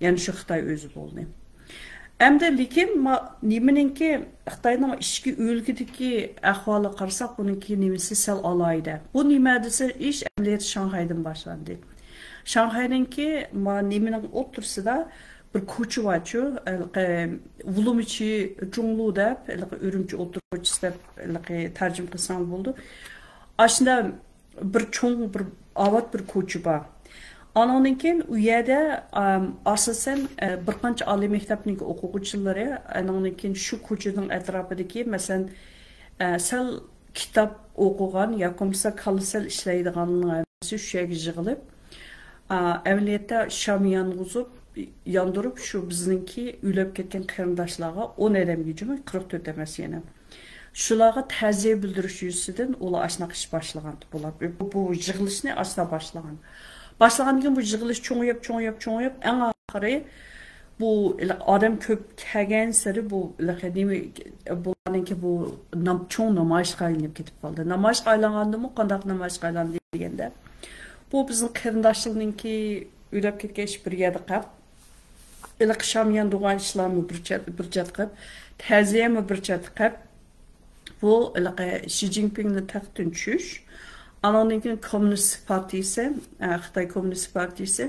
يەنە شۇ خىتاي ئۆزى بولدى. ئەمدى لېكىن ما-، نېمىنىڭكى، خىتاينىڭ ئىچكى ئۆلكىدىكى ئەھۋالىغا قارىساق، بۇنىڭكى نېمىسى سەل ئالاھىدە. بۇ نېمە دېسە، ئىش ئەمەلىيەتتە شاڭخەيدىن باشلاندى. شاڭخەينىڭكى ما-، نېمىنىڭ ئوتتۇرىسىدا بىر كوچا بارچۇ، ھېلىقى ۋۇلۇمىچى جۇڭلۇ دەپ، ھېلىقى ئۈرۈمچى ئوتتۇرا كوچىسى دەپ، ھېلىقى تەرجىمە قىلساڭ بولىدۇ. ئاشۇنداق بىر چوڭ، بىر ئاۋات بىر كوچا بار. ئانىڭدىن كېيىن ئۇ يەردە، ئام، ئاساسەن، ئە، بىر قانچە ئالىي مەكتەپنىڭكى ئوقۇغۇچىلىرى، ئانىڭدىن كېيىن شۇ كوچىنىڭ ئەتراپىدىكى، مەسىلەن، ئە، سەل كىتاب ئوقۇغان ياكى بولمىسا كاللا سەل ئىشلەيدىغانلارنىڭ ھەممىسى شۇ يەرگە يىغىلىپ، ئا، ئەمەلىيەتتە شام يانغۇزۇپ، ياندۇرۇپ، شۇ بىزنىڭكى ئۆلۈپ كەتكەن قېرىنداشلارغا ئون ئادەمگە جۇمۇ، قىرىق تۆت ئەمەس يەنە. شۇلارغا تەزىيە بىلدۈرۈش يۈزىسىدىن ئۇلار ئاشۇنداق ئىش باشلىغان. بۇلار بۇ، بۇ يىغىلىشنى ئاشۇنداق باشلىغان. باشلىغاندىن كېيىن بۇ يىغىلىش چوڭىيىپ، چوڭىيىپ، چوڭىيىپ، ئەڭ ئاخىرى بۇ ئادەم كۆپ كەلگەنسېرى بۇ نېمە، بۇلارنىڭكى بۇ نام-، چوڭ نامايىشقا ئايلىنىپ كېتىپ قالدى. نامايىشقا ئايلانغاندىمۇ، قانداق نامايىشقا ئايلاندى دېگەندە، بۇ بىزنىڭ قېرىنداشلارنىڭكى ئۆلۈپ كەتكەن ئىش بىر يەردە قاپ، ھېلىقى شام ياندۇرغان ئىشلارمۇ بىر چەت، بىر چەت قىلىپ، تەزىيەمۇ بىر چەت قىلىپ، بۇ ھېلىقى شى جىنپىڭنى تەختتىن چۈشۈش، ئانىڭدىن كېيىن كوممۇنىست پارتىيىسى، ئە، خىتاي كوممۇنىست پارتىيىسى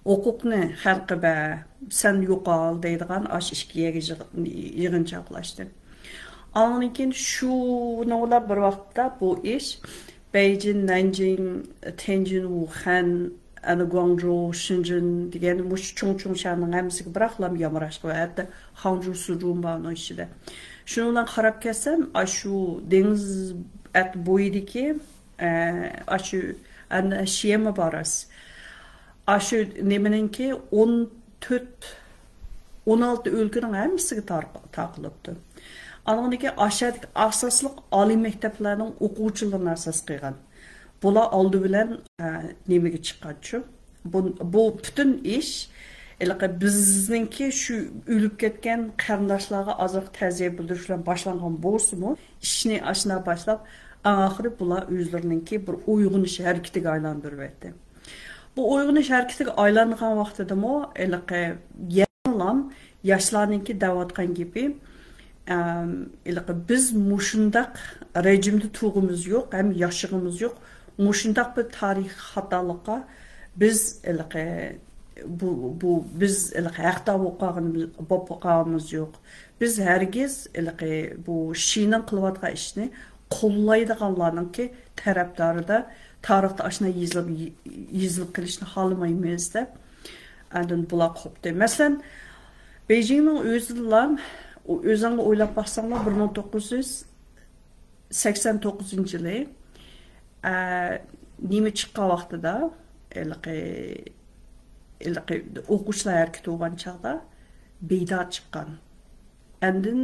ھوقۇقنى خەلققە بەر، سەن يوقال دەيدىغان ئاشۇ ئىككى يەرگە يىغ-، يىغىنچاقلاشتى. ئانىڭدىن كېيىن شۇنىڭ بىلەن بىر ۋاقىتتا بۇ ئىش بېيجىڭ، نەنجىڭ، تيەنجىن، ۋۇخەن، ئەنە گۇاڭجۇ، شېنجېن دېگەن مۇشۇ چوڭ-چوڭ شەھەرنىڭ ھەممىسىگە بىراقلا يامراشقا ۋە ھەتتا خاڭجۇ، سىچۈەن بار ئۇنىڭ ئىچىدە. شۇنىڭ بىلەن قاراپ كەلسەم، ئاشۇ دېڭىز ئەت بويىدىكى، ئە، ئاشۇ ئەنە شيەنمى بار ئاس. ئاشۇ نېمىنىڭكى ئون تۆت، ئون ئالتە ئۆلكىنىڭ ھەممىسىگە تار-، تارقىلىپتۇ. ئانىڭدىن كېيىن ئاشۇ يەردىكى ئاساسلىق ئالىي مەكتەپلەرنىڭ ئوقۇغۇچىلىرىنى ئاساس قىلغان. بۇلار ئالدى بىلەن، ئە، نېمىگە چىققانچۇ؟ بۇ، بۇ پۈتۈن ئىش، ھېلىقى بىزنىڭكى شۇ ئۆلۈپ كەتكەن قېرىنداشلارغا ئازراق تەزىيە بىلدۈرۈش بىلەن باشلانغان بولسىمۇ، ئىشنى ئاشۇنداق باشلاپ، ئەڭ ئاخىرى بۇلار ئۆزلىرىنىڭكى بىر ئويغىنىش ھەرىكىتىگە ئايلاندۇرۇۋەتتى. بۇ ئويغىنىش ھەرىكىتىگە ئايلانغان ۋاقتىدىمۇ ھېلىقى يەنىلا ياشلارنىڭكى دەۋاتقان گېپى، ئەم، ھېلىقى بىز مۇشۇنداق رېجىمدە تۇرغۇمىز يوق ھەم ياشىغىمىز يوق. مۇشۇنداق بىر تارىخىي خاتالىققا بىز ھېلىقى بۇ، بۇ بىز ھېلىقى ھەقدار بولۇپ قالغىنىمىز، بولۇپ قالغىنىمىز يوق. بىز ھەرگىز ھېلىقى بۇ شىنىڭ قىلىۋاتقان ئىشىنى قوللايدىغانلارنىڭكى تەرەپدارىدا تارىختا ئاشۇنداق يېزىلىپ، يېزىلىپ قېلىشنى خالىمايمىز دەپ، ئاندىن بۇلار قوپتى. مەسىلەن، بېيجىڭنىڭ ئۆزىدىلا، ئۆزۈڭلار ئويلاپ باقساڭلار، بىر مىڭ توققۇز يۈز سەكسەن توققۇزىنچى يىلى، ئە، نېمە چىققان ۋاقتىدا، ھېلىقى، ھېلىقى ئوقۇغۇچىلار ھەرىكىتى بولغان چاغدا بېيدا چىققان. ئاندىن،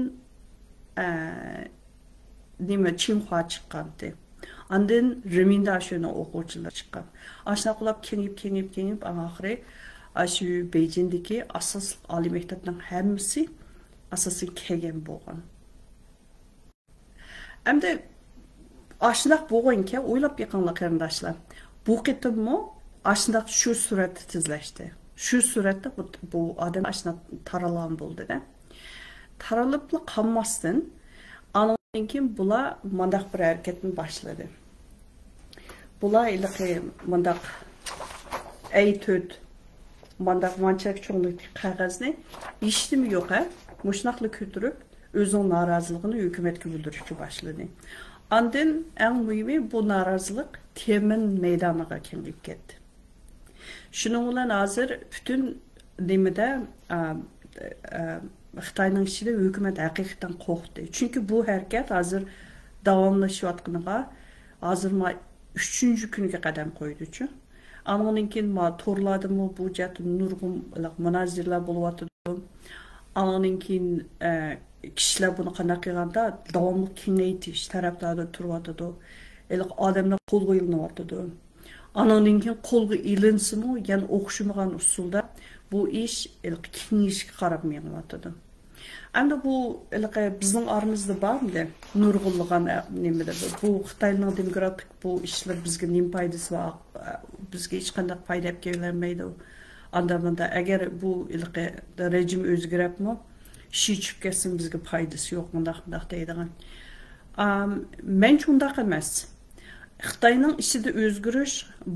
ئە، نېمە، چىڭخۇا چىققانتى. ئاندىن رېمىندا شۇنىڭ ئوقۇغۇچىلىرى چىققان. ئاشۇنداق قىلىپ كېڭىيىپ، كېڭىيىپ، كېڭىيىپ، ئەڭ ئاخىرى ئاشۇ بېيجىڭدىكى ئاساسلىق ئالىي مەكتەپنىڭ ھەممىسى ئاساسەن كەلگەن بولغان. ئەمدى ئاشۇنداق بولغانكەن، ئويلاپ بېقىڭلار قېرىنداشلار. بۇ قېتىممۇ ئاشۇنداق شۇ سۈرەتتە تېزلەشتى. شۇ سۈرەتتە بۇ، بۇ ئادەم ئاشۇنداق تارالغان بولدى-دە. تارىلىپلا قالماستىن، ئانىڭدىن كېيىن بۇلار مانداق بىر ھەرىكەتنى باشلىدى. بۇلار ھېلىقى مانداق ئەي تۆت، مانداق مانچە چوڭلۇقتىكى قەغەزنى ھېچنېمە يوق، ھە، مۇشۇنداقلا كۆتۈرۈپ، ئۆزىنىڭ نارازىلىقىنى ھۆكۈمەتكە بىلدۈرۈشكە باشلىدى. ئاندىن ئەڭ مۇھىمى، بۇ نارازىلىق تيەنئەنمېن مەيدانىغا كېڭىيىپ كەتتى. شۇنىڭ بىلەن ھازىر پۈتۈن نېمىدە، ئا، ئا، خىتاينىڭ ئىچىدە ھۆكۈمەت ھەقىقەتەن قورقتى. چۈنكى بۇ ھەرىكەت ھازىر داۋاملىشىۋاتقىنىغا، ھازىر ما ئۈچىنچى كۈنگە قەدەم قويدىچۇ. ئانىڭدىن كېيىن ما تورلاردىمۇ بۇ جەھەتتە نۇرغۇن مۇنازىرىلەر بولۇۋاتىدۇ. ئانىڭدىن كېيىن، ئە، كىشىلەر بۇنى قانداق قىلغاندا داۋاملىق كېڭەيتىش تەرەپدارىدا تۇرۇۋاتىدۇ. ھېلىقى ئادەملەر قولغا ئېلىنىۋاتىدۇ. ئانىڭدىن كېيىن قولغا ئېلىنسىمۇ، يەنە ئوخشىمىغان ئۇسۇلدا بۇ ئىش ھېلىقى كېڭىيىشكە قاراپ مېڭىۋاتىدۇ. ئەمدى بۇ ھېلىقى بىزنىڭ ئارىمىزدا بارمىدى؟ نۇرغۇنلىغان، ئە، نېمىدە بۇ، بۇ خىتاينىڭ دېموكراتىك بۇ ئىشلار بىزگە نېمە پايدىسى بار؟ بىزگە ھېچقانداق پايدا ئەپ كېلەلمەيدۇ. ئاندا مۇندا، ئەگەر بۇ ھېلىقى رېجىم ئۆزگىرەپمۇ، شى چۈشۈپ كەتسىمۇ بىزگە پايدىسى يوق، مۇنداق، مۇنداق دەيدىغان. ئام، مەنچە ئۇنداق ئەمەس. خىتاينىڭ ئىچىدە ئۆزگىرىش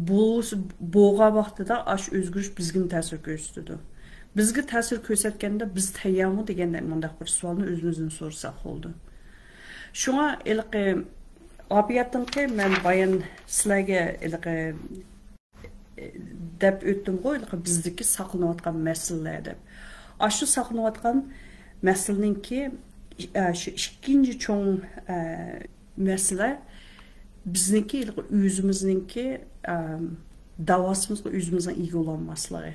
بولسا، بولغان ۋاقتىدا ئاشۇ ئۆزگىرىش بىزگىمۇ تەسىر كۆرسىتىدۇ. بىزگە تەسىر كۆرسەتكەندە بىز تەييارمۇ دېگەندەك مۇنداق بىر سوئالنى ئۆزىمىزدىن سورىساق بولىدۇ. شۇڭا ھېلىقى ئاپىياتتىنقى مەن بايان سىلەرگە ھېلىقى دەپ ئۆتتۈمغۇ، ھېلىقى بىزدىكى ساقلىنىۋاتقان مەسىلىلەر دەپ. ئاشۇ ساقلىنىۋاتقان مەسىلىنىڭكى، ئە، شۇ ئىككىنچى چوڭ، ئە، مەسىلە بىزنىڭكى ھېلىقى ئۆزىمىزنىڭكى، ئە، داۋاسىمىزغا ئۆزىمىزنىڭ ئىگە بولالماسلىقى.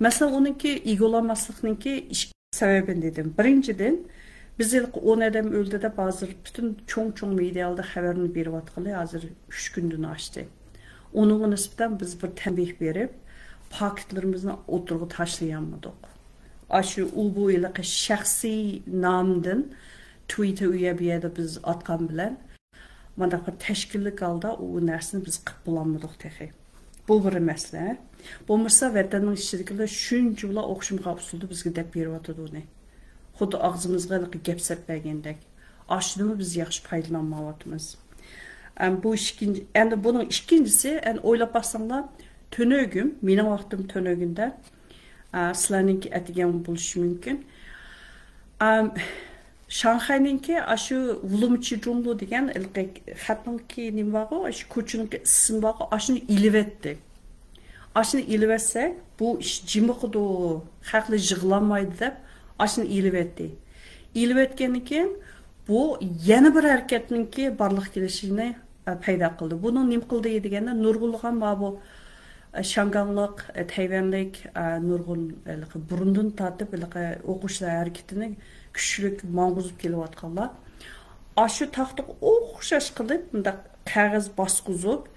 مەسىلەن، ئۇنىڭكى ئىگە بولالماسلىقنىڭكى ئىككى سەۋەبىنى دېدىم. بىرىنچىدىن، بىز ھېلىقى ئون ئادەم ئۆلدى دەپ ھازىر پۈتۈن چوڭ-چوڭ مېدىيالاردا خەۋەرنى بېرىۋاتقىلى ھازىر ئۈچ كۈندىن ئاشتى. ئۇنىڭغا نىسبەتەن بىز بىر تەنبىھ بېرىپ، پاكىتلىرىمىزنى ئوتتۇرىغا تاشلىيالمىدۇق. ئاشۇ ئۇ بۇ ھېلىقى شەخسىي نامدىن تۋىتتېر ئۇ يەر بۇ يەردە بىز ئاتقان بىلەن، مانداق بىر تەشكىللىك ھالدا ئۇ نەرسىنى بىز قىلىپ بولالمىدۇق تېخى. بۇ بىر مەسىلە. بولمىسا ۋەتەننىڭ ئىچىدىكىلەر شۇنچىۋالا ئوخشىمىغان ئۇسۇلدا بىزگە دەپ بېرىۋاتىدۇ ئۇنى. خۇددى ئاغزىمىزغا ھېلىقى گەپ سەپ بەرگەندەك. ئاشۇدىنمۇ بىز ياخشى پايدىلانمايۋاتىمىز. ئەم، بۇ ئىككىنچى، ئەمدى بۇنىڭ ئىككىنچىسى، ئەمدى ئويلاپ باقساڭلار، تۈنۈگۈن، مېنىڭ ۋاقتىم تۈنۈگۈندە، ئا، سىلەرنىڭكى ئەتىگەن بولۇشى مۇمكىن. ئام، شاڭخەينىڭكى ئاشۇ ۋۇلۇمچى جۇڭلۇ دېگەن ھېلىقى خەتنىڭكى نېمە بارغۇ، ئاشۇ كوچىنىڭكى ئىسمى بارغۇ، ئاشۇنى ئېلىۋەتتى. ئاشۇنى ئېلىۋەتسەك، بۇ ئىش جىمىقىدۇ، خەقلەر يىغلانمايدۇ دەپ، ئاشۇنى ئېلىۋەتتى. ئېلىۋەتكەندىن كېيىن، بۇ يەنە بىر ھەرىكەتنىڭكى بارلىققا كېلىشىنى، ئە، پەيدا قىلدى. بۇنىڭ نېمە قىلدى دېگەندە، نۇرغۇنلىغان ما بۇ، ئە، شياڭگاڭلىق، ئە، تەيۋەنلىك، ئە، نۇرغۇن، ھېلىقى بۇرۇندىن تارتىپ ھېلىقى ئوقۇغۇچىلار ھەرىكىتىنى كۈچلۈك ماڭغۇزۇپ كېلىۋاتقانلار ئاشۇ تاختىغا ئوخشاش قىلىپ مۇنداق قەغەز باسقۇزۇپ،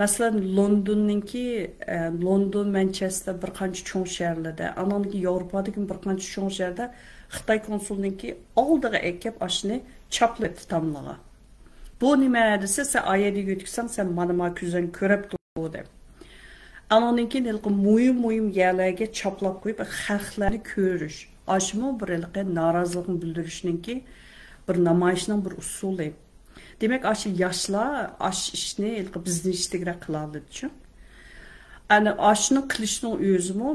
مەسىلەن، لوندوننىڭكى، ئە، لوندون، مانچېستېر، بىر قانچە چوڭ شەھەرلەردە، ئانىڭدىن كېيىن ياۋروپادىكى بىر قانچە چوڭ شەھەردە خىتاي كونسۇلىنىڭكى ئالدىغا ئەكەپ ئاشۇنى چاپلىتى تاملىغا. بۇ نېمە دېسە، سەن ئايەدە يۆتكىسەڭ، سەن مانا ما كۆزۈڭ كۆرەپ تۇر دەپ. ئانىڭدىن كېيىن ھېلىقى مۇھىم مۇھىم يەرلەرگە چاپلاپ قويۇپ، خەقلەرنى كۆرۈش، ئاشۇمۇ بىر ھېلىقى نارازىلىقنى بىلدۈرۈشنىڭكى بىر نامايىشنىڭ بىر ئۇسۇلى. دېمەك، ئاشۇ ياشلار ئاشۇ ئىشنى ھېلىقى بىزدىن يېتىشتىكرەك قىلالىدىچۇ. ئەنە ئاشۇنى قىلىشنىڭ ئۆزىمۇ،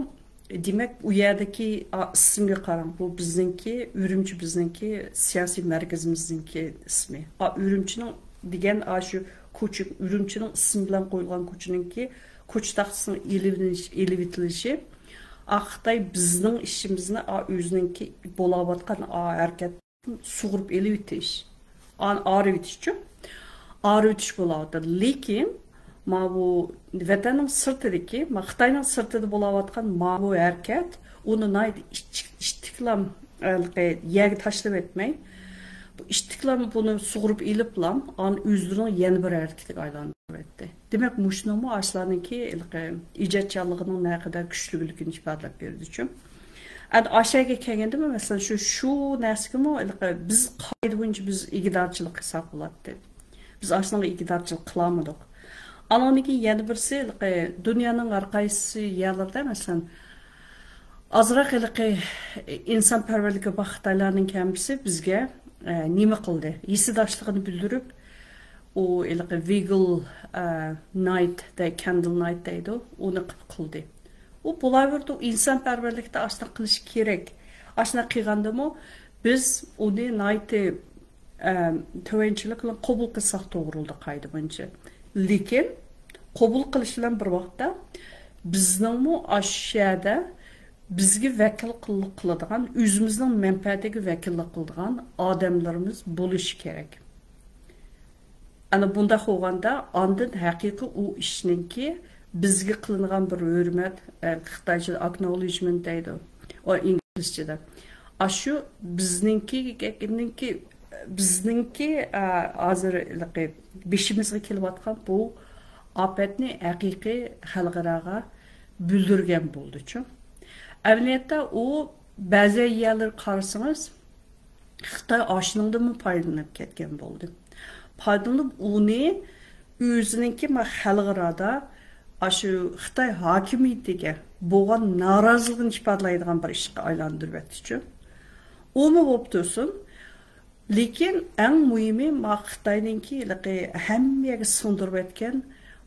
دېمەك، ئۇ يەردىكى، ئا، ئىسىمگە قاراڭ، بۇ بىزنىڭكى، ئۈرۈمچى بىزنىڭكى سىياسىي مەركىزىمىزنىڭكى ئىسمى. ئا، ئۈرۈمچىنىڭ دېگەن ئاشۇ كوچا، ئۈرۈمچىنىڭ ئىسمى بىلەن قويۇلغان كوچىنىڭكى كوچا تاختىسىنىڭ ئېلىۋېلىش-، ئېلىۋېتىلىشى، ئا، خىتاي بىزنىڭ ئىشىمىزنى، ئا، ئۆزىنىڭكى بولاۋاتقان، ئا، ھەرىكەت سۇغۇرۇپ ئېلىۋېتىش، ئان-، ئارىۋېتىشچۇ؟ ئارىۋېتىش بولاۋاتىدۇ. لېكىن، ماۋۇ ۋەتەننىڭ سىرتىدىكى، ما-، خىتاينىڭ سىرتىدا بولاۋاتقان ماۋۇ ھەرىكەت، ئۇنى ناھايىتى ئىچ-، ئىتتىكلام، ھېلىقى يەرگە تاشلىۋەتمەي، بۇ ئىتتىكلام بۇنى سۇغۇرۇپ ئېلىپلا، ئان-، ئۆزلىرىنىڭ يەنە بىر ھەرىكىتىگە ئايلاندۇرۇۋەتتى. دېمەك، مۇشۇنىڭمۇ ئاشۇلارنىڭكى ھېلىقى ئىجادچانلىقىنىڭ نەقەدەر كۈچلۈكلۈكىنى ئىپادىلەپ بېرىدىچۇ. ئەمدى ئاشۇ يەرگە كەلگەندىمۇ، مەسىلەن، شۇ، شۇ نەرسىگىمۇ ھېلىقى بىز قائىدە بويىچە بىز ئىگىدارچىلىق ھېساب قىلاتتى. بىز ئاشۇنىڭغا ئىگىدارچىلىق قىلالمىدۇق. ئانىڭدىن كېيىن يەنە بىرسى، ھېلىقى دۇنيانىڭ ھەر قايسى يەرلىرىدە، مەسىلەن، ئازراق ھېلىقى ئىنسانپەرۋەرلىكى بار خىتايلارنىڭ كەمپىسى بىزگە، ئە، نېمە قىلدى؟ ھېسداشلىقىنى بىلدۈرۈپ، ئۇ ھېلىقى ۋىگىل، ئە، نايت دەي، كەندل نايت دەيدۇ، ئۇنى قىپ قىلدى. ئۇ بولاۋېرىدۇ، ئىنسانپەرۋەرلىكتە ئاشۇنداق قىلىش كېرەك. ئاشۇنداق قىلغاندىمۇ بىز ئۇنى ناھايىتى، ئە، تۆۋەنچىلىك بىلەن قوبۇل قىلساق توغرا بولىدۇ قائىدە بويىچە. لېكىن قوبۇل قىلىش بىلەن بىر ۋاقىتتا بىزنىڭمۇ ئاشۇ يەردە بىزگە ۋەكىل قىل-، قىلىدىغان، ئۆزىمىزنىڭ مەنپەئەتىگە ۋەكىللىك قىلىدىغان ئادەملىرىمىز بولۇشى كېرەك. ئەنە بۇنداق بولغاندا، ئاندىن ھەقىقىي ئۇ ئىشنىڭكى بىزگە قىلىنغان بىر ھۆرمەت، ئە، خىتايچىدا ئاكنولىجمېنت دەيدۇ، ئۇ ئىنگلىزچىدا. ئاشۇ بىزنىڭكى، بىزنىڭكى، بىزنىڭكى، ئە، ھازىر ھېلىقى بېشىمىزغا كېلىۋاتقان بۇ ئاپەتنى ھەقىقىي خەلقئاراغا بىلدۈرگەن بولدىچۇ. ئەمەلىيەتتە ئۇ بەزى يەرلەرگە قارىسىڭىز، خىتاي ئاشۇنىڭدىنمۇ پايدىلىنىپ كەتكەن بولدى. پايدىلىنىپ، ئۇنى ئۆزىنىڭكى ما خەلقئارادا ئاشۇ خىتاي ھاكىمىيىتىگە بولغان نارازىلىقىنى ئىپادىلەيدىغان بىر ئىشقا ئايلاندۇرۇۋەتتىچۇ. ئۇمۇ بولۇپ تۇرسۇن. لېكىن ئەڭ مۇھىمى، ما خىتاينىڭكى ھېلىقى ھەممە يەرگە سىڭدۈرۈۋەتكەن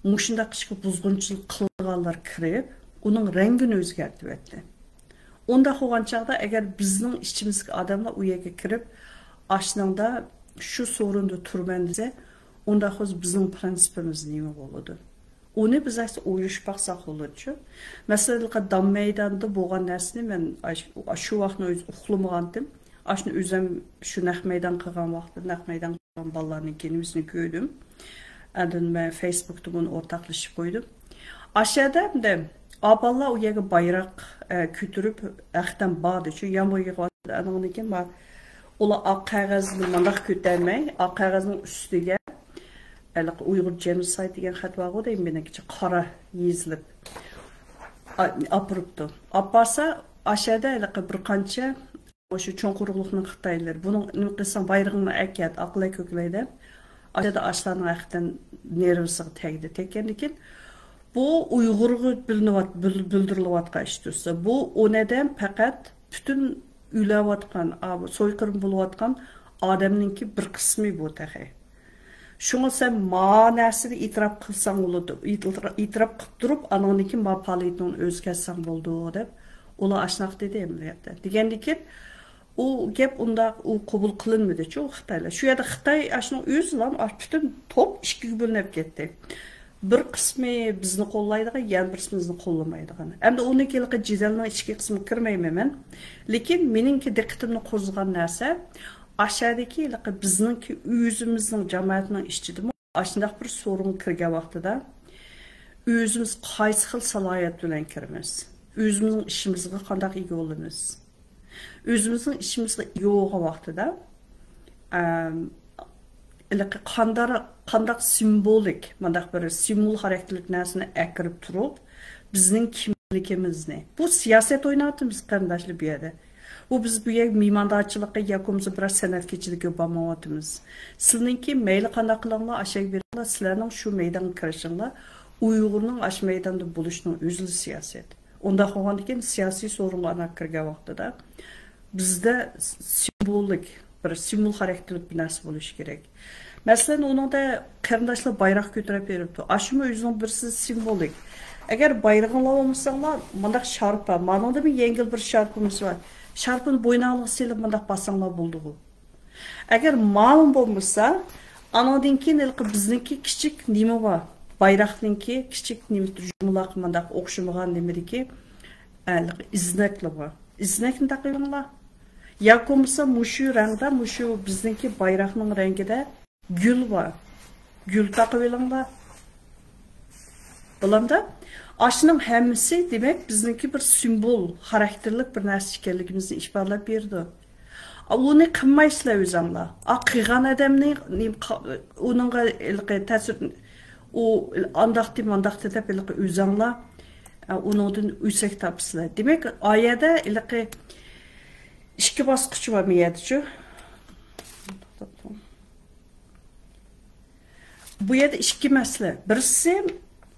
مۇشۇنداق ئىشقا بۇزغۇنچىلىق قىلغانلار كىرىپ، ئۇنىڭ رەڭگىنى ئۆزگەرتىۋەتتى. ئۇنداق بولغان چاغدا، ئەگەر بىزنىڭ ئىچىمىزدىكى ئادەملەر ئۇ يەرگە كىرىپ، ئاشۇنىڭدا شۇ سورۇندا تۇرىمەن دېسە، ئۇنداق بولسا بىزنىڭ پرىنسىپىمىز نېمە بولىدۇ؟ ئۇنى بىز ئەسلى ئويلىشىپ باقساق بولىدىچۇ. مەسىلەن، دام مەيدانىدا بولغان نەرسىنى مەن ئاش-، شۇ ۋاقىتنى ئۆزى ئۇقلىمىغانتىم. ئاشۇنى ئۆزۈم شۇ نەق مەيدان قىلغان ۋاقىتتا، نەق مەيدان قىلغان بالىلارنىڭكىنى ئۆزىنى كۆردۈم. ئاندىن مەن فېيسبۇكتا بۇنى ئورتاقلىشىپ قويدۇم. ئاشۇ يەردە ئەمدى ئاپالار ئۇ يەرگە بايراق، ئە، كۆتۈرۈپ، ھەقىقەتەن باردى. شۇ يامغۇر يېغىۋاتىدۇ. ئانىڭدىن كېيىن ما-، ئۇلار ئاق قەغەزنى مانداق كۆتەرمەي، ئاق قەغەزنىڭ ئۈستىگە ھېلىقى ئۇيغۇر جېنوسايد دېگەن خەت بارغۇ دەيمەن، مېنىڭكىچە قارا يېزىلىپ ئا-، ئاپىرىپتۇ. ئاپارسا، ئاشۇ يەردە ھېلىقى بىر قانچە مۇشۇ چوڭ قۇرۇقلۇقنىڭ خىتايلىرى، بۇنىڭ نېمە قىلساڭ، بايرىقىڭنى ئەكەت، ئاقلاي كۆكلەي دەپ، ئاشۇ يەردە ئاشۇلارنىڭ ھەقىقەتەن نېرۋىسىغا تەگدى. تەگكەندىن كېيىن، بۇ ئۇيغۇرغا بىلىنىۋات-، بىل-، بىلدۈرۈلۈۋاتقان ئىش تۇرسا، بۇ ئون ئادەم پەقەت پۈتۈن ئۆلۈۋاتقان، ئا، بۇ سويقىرىم بولۇۋاتقان ئادەمنىڭكى بىر قىسمى بۇ تېخى. شۇڭا سەن ما نەرسىنى ئېتىراپ قىلساڭ بولىدۇ. ئېتىرا-، ئېتىراپ قىلىپ تۇرۇپ، ئانىڭدىن كېيىن ما پائالىيىتىڭنى ئۆزگەرتسەڭ بولىدۇ، دەپ ئۇلار ئاشۇنداق دېدى ئەمەلىيەتتە. دېگەندىن كېيىن، ئۇ گەپ ئۇنداق، ئۇ قوبۇل قىلىنمىدىچۇ خىتايلار. شۇ يەردە خىتاي ئاشۇنىڭ ئۆزىلا، ئاش-، پۈتۈن توپ ئىككىگە بۆلۈنۈپ كەتتى. بىر قىسمى بىزنى قوللايدىغان، يەنە بىر قىسمى بىزنى قوللىمايدىغان. ئەمدى ئۇنىڭ ھېلىقى جېدەلنىڭ ئىچكى قىسمىغا كىرمەيمەن مەن. لېكىن مېنىڭكى دىققىتىمنى قوزغىغان نەرسە، ئاشۇ يەردىكى ھېلىقى بىزنىڭكى ئۆزىمىزنىڭ جامائەتنىڭ ئىچىدىمۇ ئاشۇنداق بىر سورۇنغا كىرگەن ۋاقتىدا، ئۆزىمىز قايسى خىل سالاھىيەت بىلەن كىرىمىز؟ ئۆزىمىزنىڭ ئىشىمىزغا قانداق ئىگە بولىمىز؟ ئۆزىمىزنىڭ ئىشىمىزغا ئىگە بولغان ۋاقتىدا، ئەم، ھېلىقى قاندار-، قانداق سىمۋولىك، مۇنداق بىر سىمۋول خاراكتېرلىك نەرسىنى ئەكىرىپ تۇرۇپ، بىزنىڭ كىملىكىمىزنى، بۇ سىياسەت ئويناۋاتىمىز، قېرىنداشلار، بۇ يەردە. بۇ بىز بۇ يەرگە مېھماندارچىلىققا ياكى بولمىسا بىرەر سەنئەت كېچىلىكىگە بارمايۋاتىمىز. سىلىنىڭكى مەيلى قانداق قىلىڭلار، ئاشەگە بېرىڭلار، سىلەرنىڭ شۇ مەيدانغا كىرىشىڭلار، ئۇ ئۇيغۇرنىڭ ئاشۇ مەيداندا بولۇشىنىڭ ئۆزىلا سىياسەت. ئۇنداق بولغاندىكىن سىياسىي سورۇنغا ئانا كىرگەن ۋاقتىدا بىزدە سىمۋولىك، بىر سىمۋول خاراكتېرلىك بىر نەرسە بولۇشى كېرەك. مەسىلەن، ئۇنىڭدا قېرىنداشلار بايراق كۆتۈرۈپ بېرىپتۇ. ئاشۇمۇ ئۆزىنىڭ بىرسى سىمۋولىك. ئەگەر بايرىغىڭلار بولمىساڭلار، مۇنداق شارپا، مانىڭدىمۇ يەڭگىل بىر شارپىمىز بار. شارپىنى بويناڭلىغا سېلىپ مۇنداق باسساڭلار بولدىغۇ. ئەگەر ماۋۇ بولمىسا، ئانىڭدىن كېيىن ھېلىقى بىزنىڭكى كىچىك نېمە بار؟ بايراقنىڭكى كىچىك نېمە، جۇمىلاق مۇنداق ئوخشىمىغان نېمىدىكى، ھېلىقى ئىزنەكلا بار. ئىزنەكنى تاقىۋېلىڭلار. ياكى بولمىسا مۇشۇ رەڭدە، مۇشۇ بىزنىڭكى بايراقنىڭ رەڭگىدە گۈل بار. گۈل تاقىۋېلىڭلار. بولامدا؟ ئاشۇنىڭ ھەممىسى، دېمەك، بىزنىڭكى بىر سىمۋول خاراكتېرلىك بىر نەرسە ئىكەنلىكىمىزنى ئىپادىلەپ بېرىدۇ. ئا، ئۇنى قىلمايسىلەر ئۆزۈڭلار. ئا، قىلغان ئادەمنى نېمە قا-، ئۇنىڭغا ھېلىقى تەسىر، ئۇ ئانداقتى، مانداقتى دەپ ھېلىقى ئۆزۈڭلار، ئا، ئۇنىڭدىن ئۆسەك تاپىسىلەر. دېمەك، ئا يەردە ھېلىقى ئىككى باسقۇچ بار بۇ يەردىچۇ. بۇ يەردە ئىككى مەسىلە. بىرسى،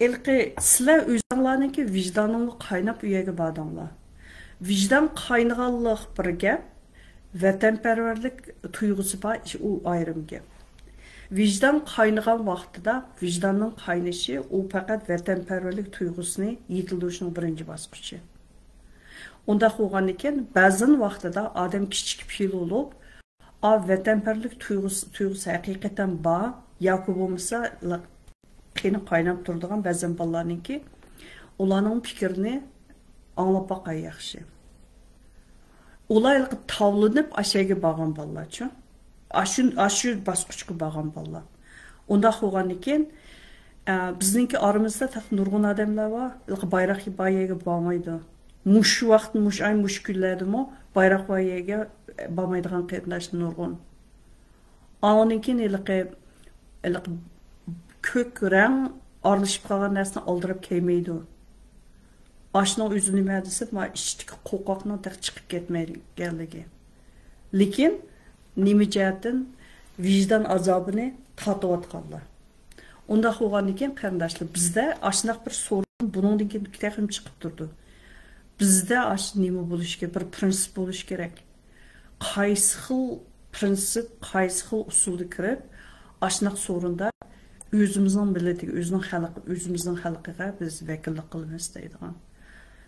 ھېلىقى سىلەر ئۆزۈڭلارنىڭكى ۋىجدانىڭلار قايناپ ئۇ يەرگە باردىڭلار. ۋىجدان قاينىغانلىق بىر گەپ، ۋەتەنپەرۋەرلىك تۇيغۇسى بار، ئۇ ئايرىم گەپ. ۋىجدان قاينىغان ۋاقتىدا، ۋىجداننىڭ قاينىشى، ئۇ پەقەت ۋەتەنپەرۋەرلىك تۇيغۇسىنى يېتىلدۈرۈشنىڭ بىرىنچى باسقۇچى. ئۇنداق بولغاندىكىن، بەزەن ۋاقتىدا ئادەم كىچىك پېئىل بولۇپ، ئا، ۋەتەنپەرۋەرلىك تۇيغۇسى، تۇيغۇسى ھەقىقەتەن بار ياكى بولمىسا، لىق-، قېنى قايناپ تۇرىدىغان بەزەن بالىلارنىڭكى، ئۇلارنىڭ پىكرىنى ئاڭلاپ باقاي ياخشى. ئۇلار ھېلىقى تاۋلىنىپ ئاشۇ يەرگە بارغان بالىلارچۇ. ئاشۇ، ئاشۇ باسقۇچقا بارغان بالىلار. ئۇنداق بولغاندىكىن، ئە، بىزنىڭكى ئارىمىزدا تېخى نۇرغۇن ئادەملەر بار، ھېلىقى بايراق بار يەرگە بارمايدۇ. مۇشۇ ۋاقىت، مۇشۇ ئاي، مۇشۇ كۈنلەردىمۇ بايراق بار يەرگە بارمايدىغان قېرىنداشلار نۇرغۇن. ئاندىن كېيىن ھېلىقى، ھېلىقى كۆك رەڭ ئارىلىشىپ قالغان نەرسىنى ئالدىراپ كىيمەيدۇ. ئاشۇنىڭ ئۆزى نېمە دېسە، ما ئىچىدىكى قوقاقنىڭ تېخى چىقىپ كەتمىگەنلىكى. لېكىن نېمە جەھەتتىن ۋىجدان ئازابىنى تارتىۋاتقانلار. ئۇنداق بولغاندىكىن، قېرىنداشلار، بىزدە ئاشۇنداق بىر سورۇن بۇنىڭدىن كېيىن تېخىمۇ چىقىپ تۇرىدۇ. بىزدە ئاشۇ نېمە بولۇشى كېرەك، بىر پرىنسىپ بولۇشى كېرەك. قايسى خىل پرىنسىپ، قايسى خىل ئۇسۇلدا كىرىپ، ئاشۇنداق سورۇندا ئۆزىمىزنىڭ مىللىتىگە، ئۆزىنىڭ خەلقى، ئۆزىمىزنىڭ خەلقىگە بىز ۋەكىللىك قىلىمىز دەيدىغان.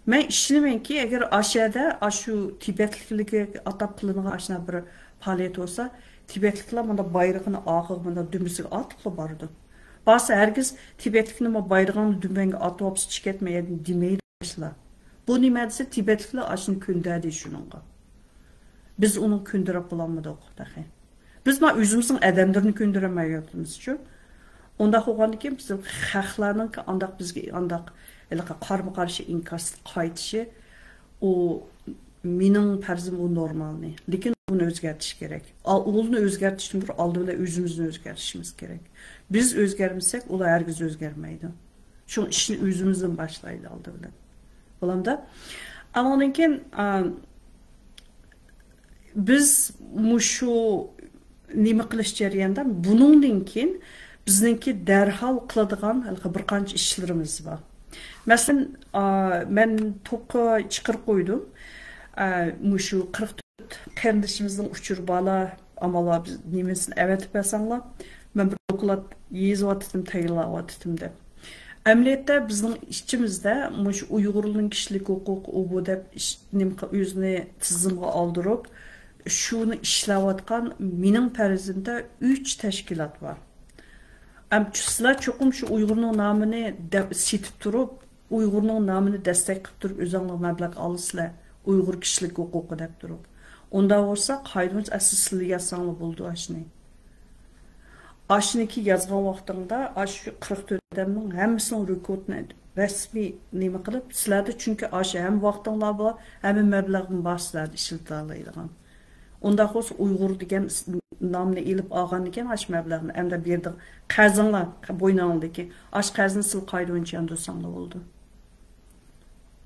مەن ئىشىنىمەنكى، ئەگەر ئاشۇ يەردە، ئاشۇ تىبەتلىكلەرگە ئاتاپ قىلىنغان ئاشۇنداق بىر پائالىيەت بولسا، تىبەتلىكلەر مانا بايرىقىنى ئاغىغا، مانا دۈمبىسىگە ئاتىپلا بارىدۇ. بارسا ھەرگىز تىبەتلىكنى ما بايرىقىڭنى دۈمبەڭگە ئاتىۋاپسىز، چىقىپ كەتمە يەردىن دېمەيدۇ باشلار. بۇ نېمە دېسە، تىبەتلىكلەر ئاشۇنى كۆندەردى شۇنىڭغا. بىز ئۇنى كۆندۈرۈپ بولالمىدۇق تېخى. بىز ما ئۆزىمىزنىڭ ئادەملىرىنى كۆندۈرەلمەيۋاتىمىزچۇ. ئۇنداق بولغاندىكىن بىز خەقلەرنىڭكى ئانداق بىزگە ئانداق ھېلىقى قارىمۇ قارشى ئىنكاس قايتىشى، ئۇ مېنىڭ پەرزىم، ئۇ نورمالنى. لېكىن ئۇنى ئۆزگەرتىش كېرەك. ئا-، ئۇلارنى ئۆزگەرتىشتىن بۇرۇن ئالدى بىلەن ئۆزىمىزنى ئۆزگەرتىشىمىز كېرەك. بىز ئۆزگەرمىسەك، ئۇلار ھەرگىز ئۆزگەرمەيدۇ. شۇڭا ئىشنى ئۆزىمىزدىن باشلايلى ئالدى بىلەن. بولامدا؟ ئاندىن كېيىن، ئا، بىز مۇشۇ نېمە قىلىش جەريانىدا بۇنىڭدىن كېيىن بىزنىڭكى دەرھال قىلىدىغان ھېلىقى بىر قانچە ئىشلىرىمىز بار. مەسىلەن، ئا، مەن توپقا چىقىرىپ قويدۇم. ئا، مۇشۇ قىرىق تۆت قېرىندىشىمىزنىڭ ئۇچۇرى بارلا، ئامال بار، بىز نېمىسىنى ئەۋەتىپ بەرسەڭلار، مەن بىر دوكلات يېزىۋاتىتتىم، تەييارلاۋاتىتتىم دەپ. ئەمەلىيەتتە بىزنىڭ ئىچىمىزدە مۇشۇ ئۇيغۇرنىڭ كىشىلىك ھوقۇق، ئۇ بۇ دەپ ئىش-، نېمە قىل-، ئۆزىنى تىزىمغا ئالدۇرۇپ، شۇنى ئىشلەۋاتقان مېنىڭ پەرىزىمدە ئۈچ تەشكىلات بار. ئەم، سىلەر چوقۇم شۇ ئۇيغۇرنىڭ نامىنى دەپ سېتىپ تۇرۇپ، ئۇيغۇرنىڭ نامىنى دەستەك قىلىپ تۇرۇپ، ئۆزۈڭلار مەبلەغ ئالىسىلەر. ئۇيغۇر كىشىلىك ھوقۇقى دەپ تۇرۇپ. ئۇنداق بولسا، قايدىمىز ئەسلى سىلەر يازساڭلار بولىدۇ ئاشۇنى. ئاشۇنىكى يازغان ۋاقتىڭدا، ئاشۇ قىرىق تۆت ئادەمنىڭ ھەممىسىنىڭ رېكورتىنى رەسمىي نېمە قىلىپ، سىلەردە چۈنكى ئاشۇ ھەممە ۋاقتىڭلار بار، ھەممە مەبلەغمۇ بار سىلەردە ئىشلىتەلەيدىغان. ئۇنداق بولسا، ئۇيغۇر دېگەن ئىس-، نامنى ئېلىپ ئالغاندىكىن، ئاشۇ مەبلەغنى ئەمدى بېرىدىغان قەرزىڭلار، بوينۇڭدىكى ئاشۇ قەرزنى سىلەر قايدىنچە ياندۇرساڭلار بولىدۇ.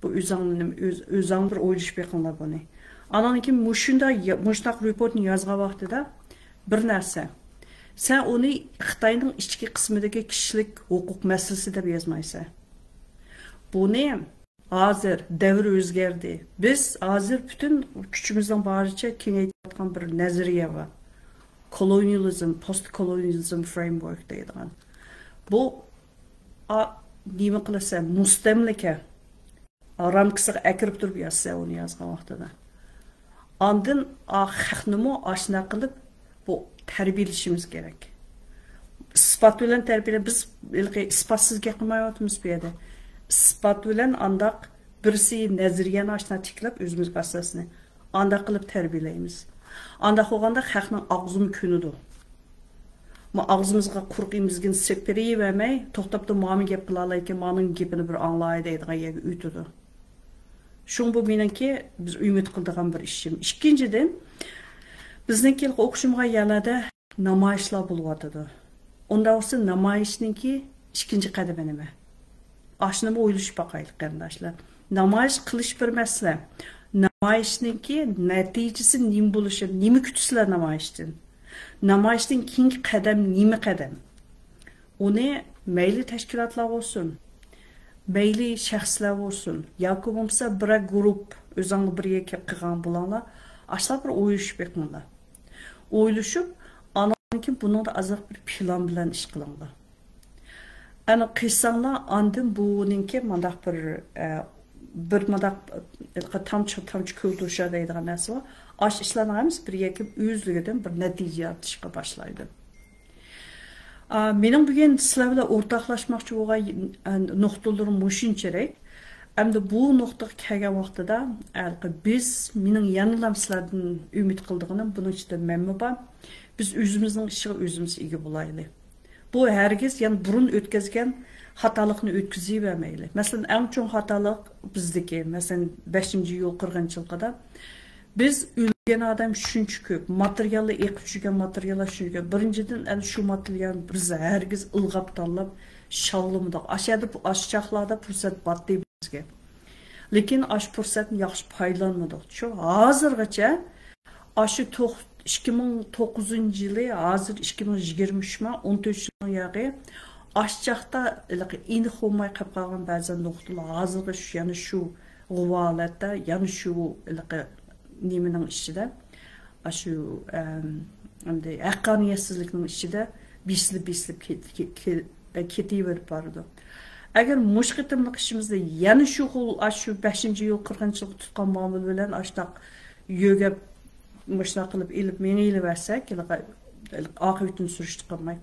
بۇ ئۆزۈڭ، ئۆز-، ئۆزۈڭ بىر ئويلىشىپ بېقىڭلار بۇنى. ئاندىن كېيىن مۇشۇنداق يا-، مۇشۇنداق رېپورتنى يازغان ۋاقتىدا بىر نەرسە. سەن ئۇنى خىتاينىڭ ئىچكى قىسمىدىكى كىشىلىك ھوقۇق مەسىلىسى دەپ يازمايسەن. بۇنى ھازىر دەۋر ئۆزگەردى. بىز ھازىر پۈتۈن كۈچىمىزنىڭ بارىچە كېڭەيتىۋاتقان بىر نەزەرىيە بار. كولونىيالىزم، پوست كولونىيالىزم فرېيمۋورك دەيدىغان. بۇ، ئا، نېمە قىلىسەن، مۇستەملىكە رامكىسىغا ئەكىرىپ تۇرۇپ يازىسەن ئۇنى يازغان ۋاقتىدا. ئاندىن، ئا، خەقنىمۇ ئاشۇنداق قىلىپ بۇ تەربىيەلىشىمىز كېرەك. ئىسپات بىلەن تەربىيەلە-، بىز ھېلىقى ئىسپاتسىز گەپ قىلمايۋاتىمىز بۇ يەردە. ئىسپات بىلەن ئانداق بىرسى نەزەرىيەنى ئاشۇنداق تىكلەپ ئۆزىمىزگە ئاساسنى ئانداق قىلىپ تەربىيەلەيمىز. ئانداق بولغاندا خەقنىڭ ئاغزىمۇ كۆنىدۇ. ما ئاغزىمىزغا قۇرۇق ئېمىزگىنى سېلىپ بېرىۋەرمەي، توختاپتۇ، مامۇ گەپ قىلالايكەن، مانىڭ گېپىنى بىر ئاڭلاي دەيدىغان يەرگە ئۆتىدۇ. شۇڭا بۇ مېنىڭكى بىز ئۈمىد قىلىدىغان بىر ئىشىم. ئىككىنچىدىن، بىزنىڭكى ئوقۇشۇمغا يەنەدە نامايىشلار بولۇۋاتىدۇ. ئۇنداق بولسا نامايىشنىڭكى ئىككىنچى قەدىمى نېمە؟ ئاشۇنىمۇ ئويلىشىپ باقايلى، قېرىنداشلار. نامايىش قىلىش بىر مەسىلە. نامايىشنىڭكى نەتىجىسى نېمە بولۇشى، نېمە كۈتىسىلەر نامايىشتىن؟ نامايىشتىن كېيىنكى قەدەم نېمە قەدەم؟ ئۇنى مەيلى تەشكىلاتلار بولسۇن، مەيلى شەخسلەر بولسۇن، ياكى بولمىسا بىرەر گۇرۇپ، ئۆزۈڭلار بىر يەرگە كەپ قىلغان بولۇڭلار، ئاشۇلار بىر ئويلىشىپ بېقىڭلار. ئويلىشىپ، ئانان كېيىن بۇنىڭدا ئازراق بىر پىلان بىلەن ئىش قىلىڭلار. ئەنە قىلساڭلار، ئاندىن بۇنىڭكى مانداق بىر، ئە، بىر مانداق، ئە، تامچە، تامچە كۆل توشار دەيدىغان نەرسە بار. ئاشۇ ئىشلارنىڭ ھەممىسى بىر يەككە ئۆزلۈكىدىن بىر نەتىجە يارىتىشقا باشلايدۇ. ئا، مېنىڭ بۈگۈن سىلەر بىلەن ئورتاقلاشماقچى بولغان، ئە، نۇقتىلىرىم مۇشۇنچىلىك. ئەمدى بۇ نۇقتىغا كەلگەن ۋاقتىدا، ھېلىقى بىز، مېنىڭ يەنىلا سىلەردىن ئۈمىد قىلىدىغىنىم، بۇنىڭ ئىچىدە مەنمۇ بار، بىز ئۆزىمىزنىڭ ئىشىغا ئۆزىمىز ئىگە بولايلى. بۇ ھەرگىز يەنە بۇرۇن ئۆتكەزگەن خاتالىقنى ئۆتكۈزۈۋەرمەيلى. مەسىلەن، ئەڭ چوڭ خاتالىق بىزدىكى، مەسىلەن، بەشىنچى يۇل قىرغىنچىلىقىدا بىز ئۆلگەن ئادەم شۇنچە كۆپ، ماتېرىياللار ئېقىپ چۈشكەن ماتېرىياللار شۇنچە كۆپ. بىرىنچىدىن، ئەنە شۇ ماتېرىيالنى بىز ھەرگىز ئىلغاپ تاللاپ شاۋلىمىدۇق. ئاشۇ يەردە، ئاشۇ چاغلاردا پۇرسەت بارتتى بىزگە. لېكىن ئاشۇ پۇرسەتنى ياخشى پايدىلانمىدۇق. شۇ ھازىرغىچە ئاشۇ توق-، ئىككى مىڭ توققۇزىنچى يىلى، ھازىر ئىككى مىڭ يىگىرمە ئۈچ ما، ئون تۆت يىلنىڭ ياقى ئاشۇ چاغدا ھېلىقى ئېنىق بولماي قېلىپ قالغان بەزى نۇقتىلار ھازىرغىچە شۇ، يەنە شۇ غۇۋا ھالەتتە، يەنە شۇ ھېلىقى نېمىنىڭ ئىچىدە، ئاشۇ، ئەم، ئەمدى ھەققانىيەتسىزلىكنىڭ ئىچىدە بېسىلىپ، بېسىلىپ كېت-، كېت-، كېت-، كېتىۋېرىپ بارىدۇ. ئەگەر مۇشۇ قېتىملىق ئىشىمىزدا يەنە شۇ خىل، ئاشۇ بەشىنچى يۇل قىرغىنچىلىقى تۇتقان مامۇل بىلەن ئاشۇنداق يۆگەپ، مۇشۇنداق قىلىپ ئېلىپ مېڭىۋەرسەك، ھېلىقى ئاقىۋىتىنى سۈرۈشتە قىلماي.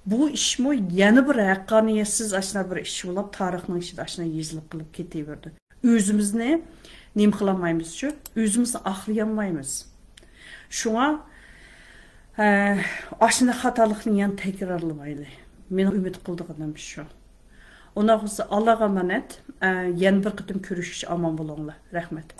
بۇ ئىشمۇ يەنە بىر ھەققانىيەتسىز ئاشۇنداق بىر ئىش بولۇپ، تارىخنىڭ ئىچىدە ئاشۇنداق يېزىلىپ قېلىپ كېتىۋېرىدۇ. ئۆزىمىزنى نېمە قىلالمايمىزچۇ؟ ئۆزىمىزنى ئاقلىيالمايمىز. شۇڭا، ئە، ئاشۇنداق خاتالىقنى يەنە تەكرارلىمايلى. مېنىڭ ئۈمىد قىلىدىغىنىم شۇ. ئۇنداق بولسا، ئاللاغا ئامانەت. ئە، يەنە بىر قېتىم كۆرۈشكىچە ئامان بولۇڭلار. رەھمەت.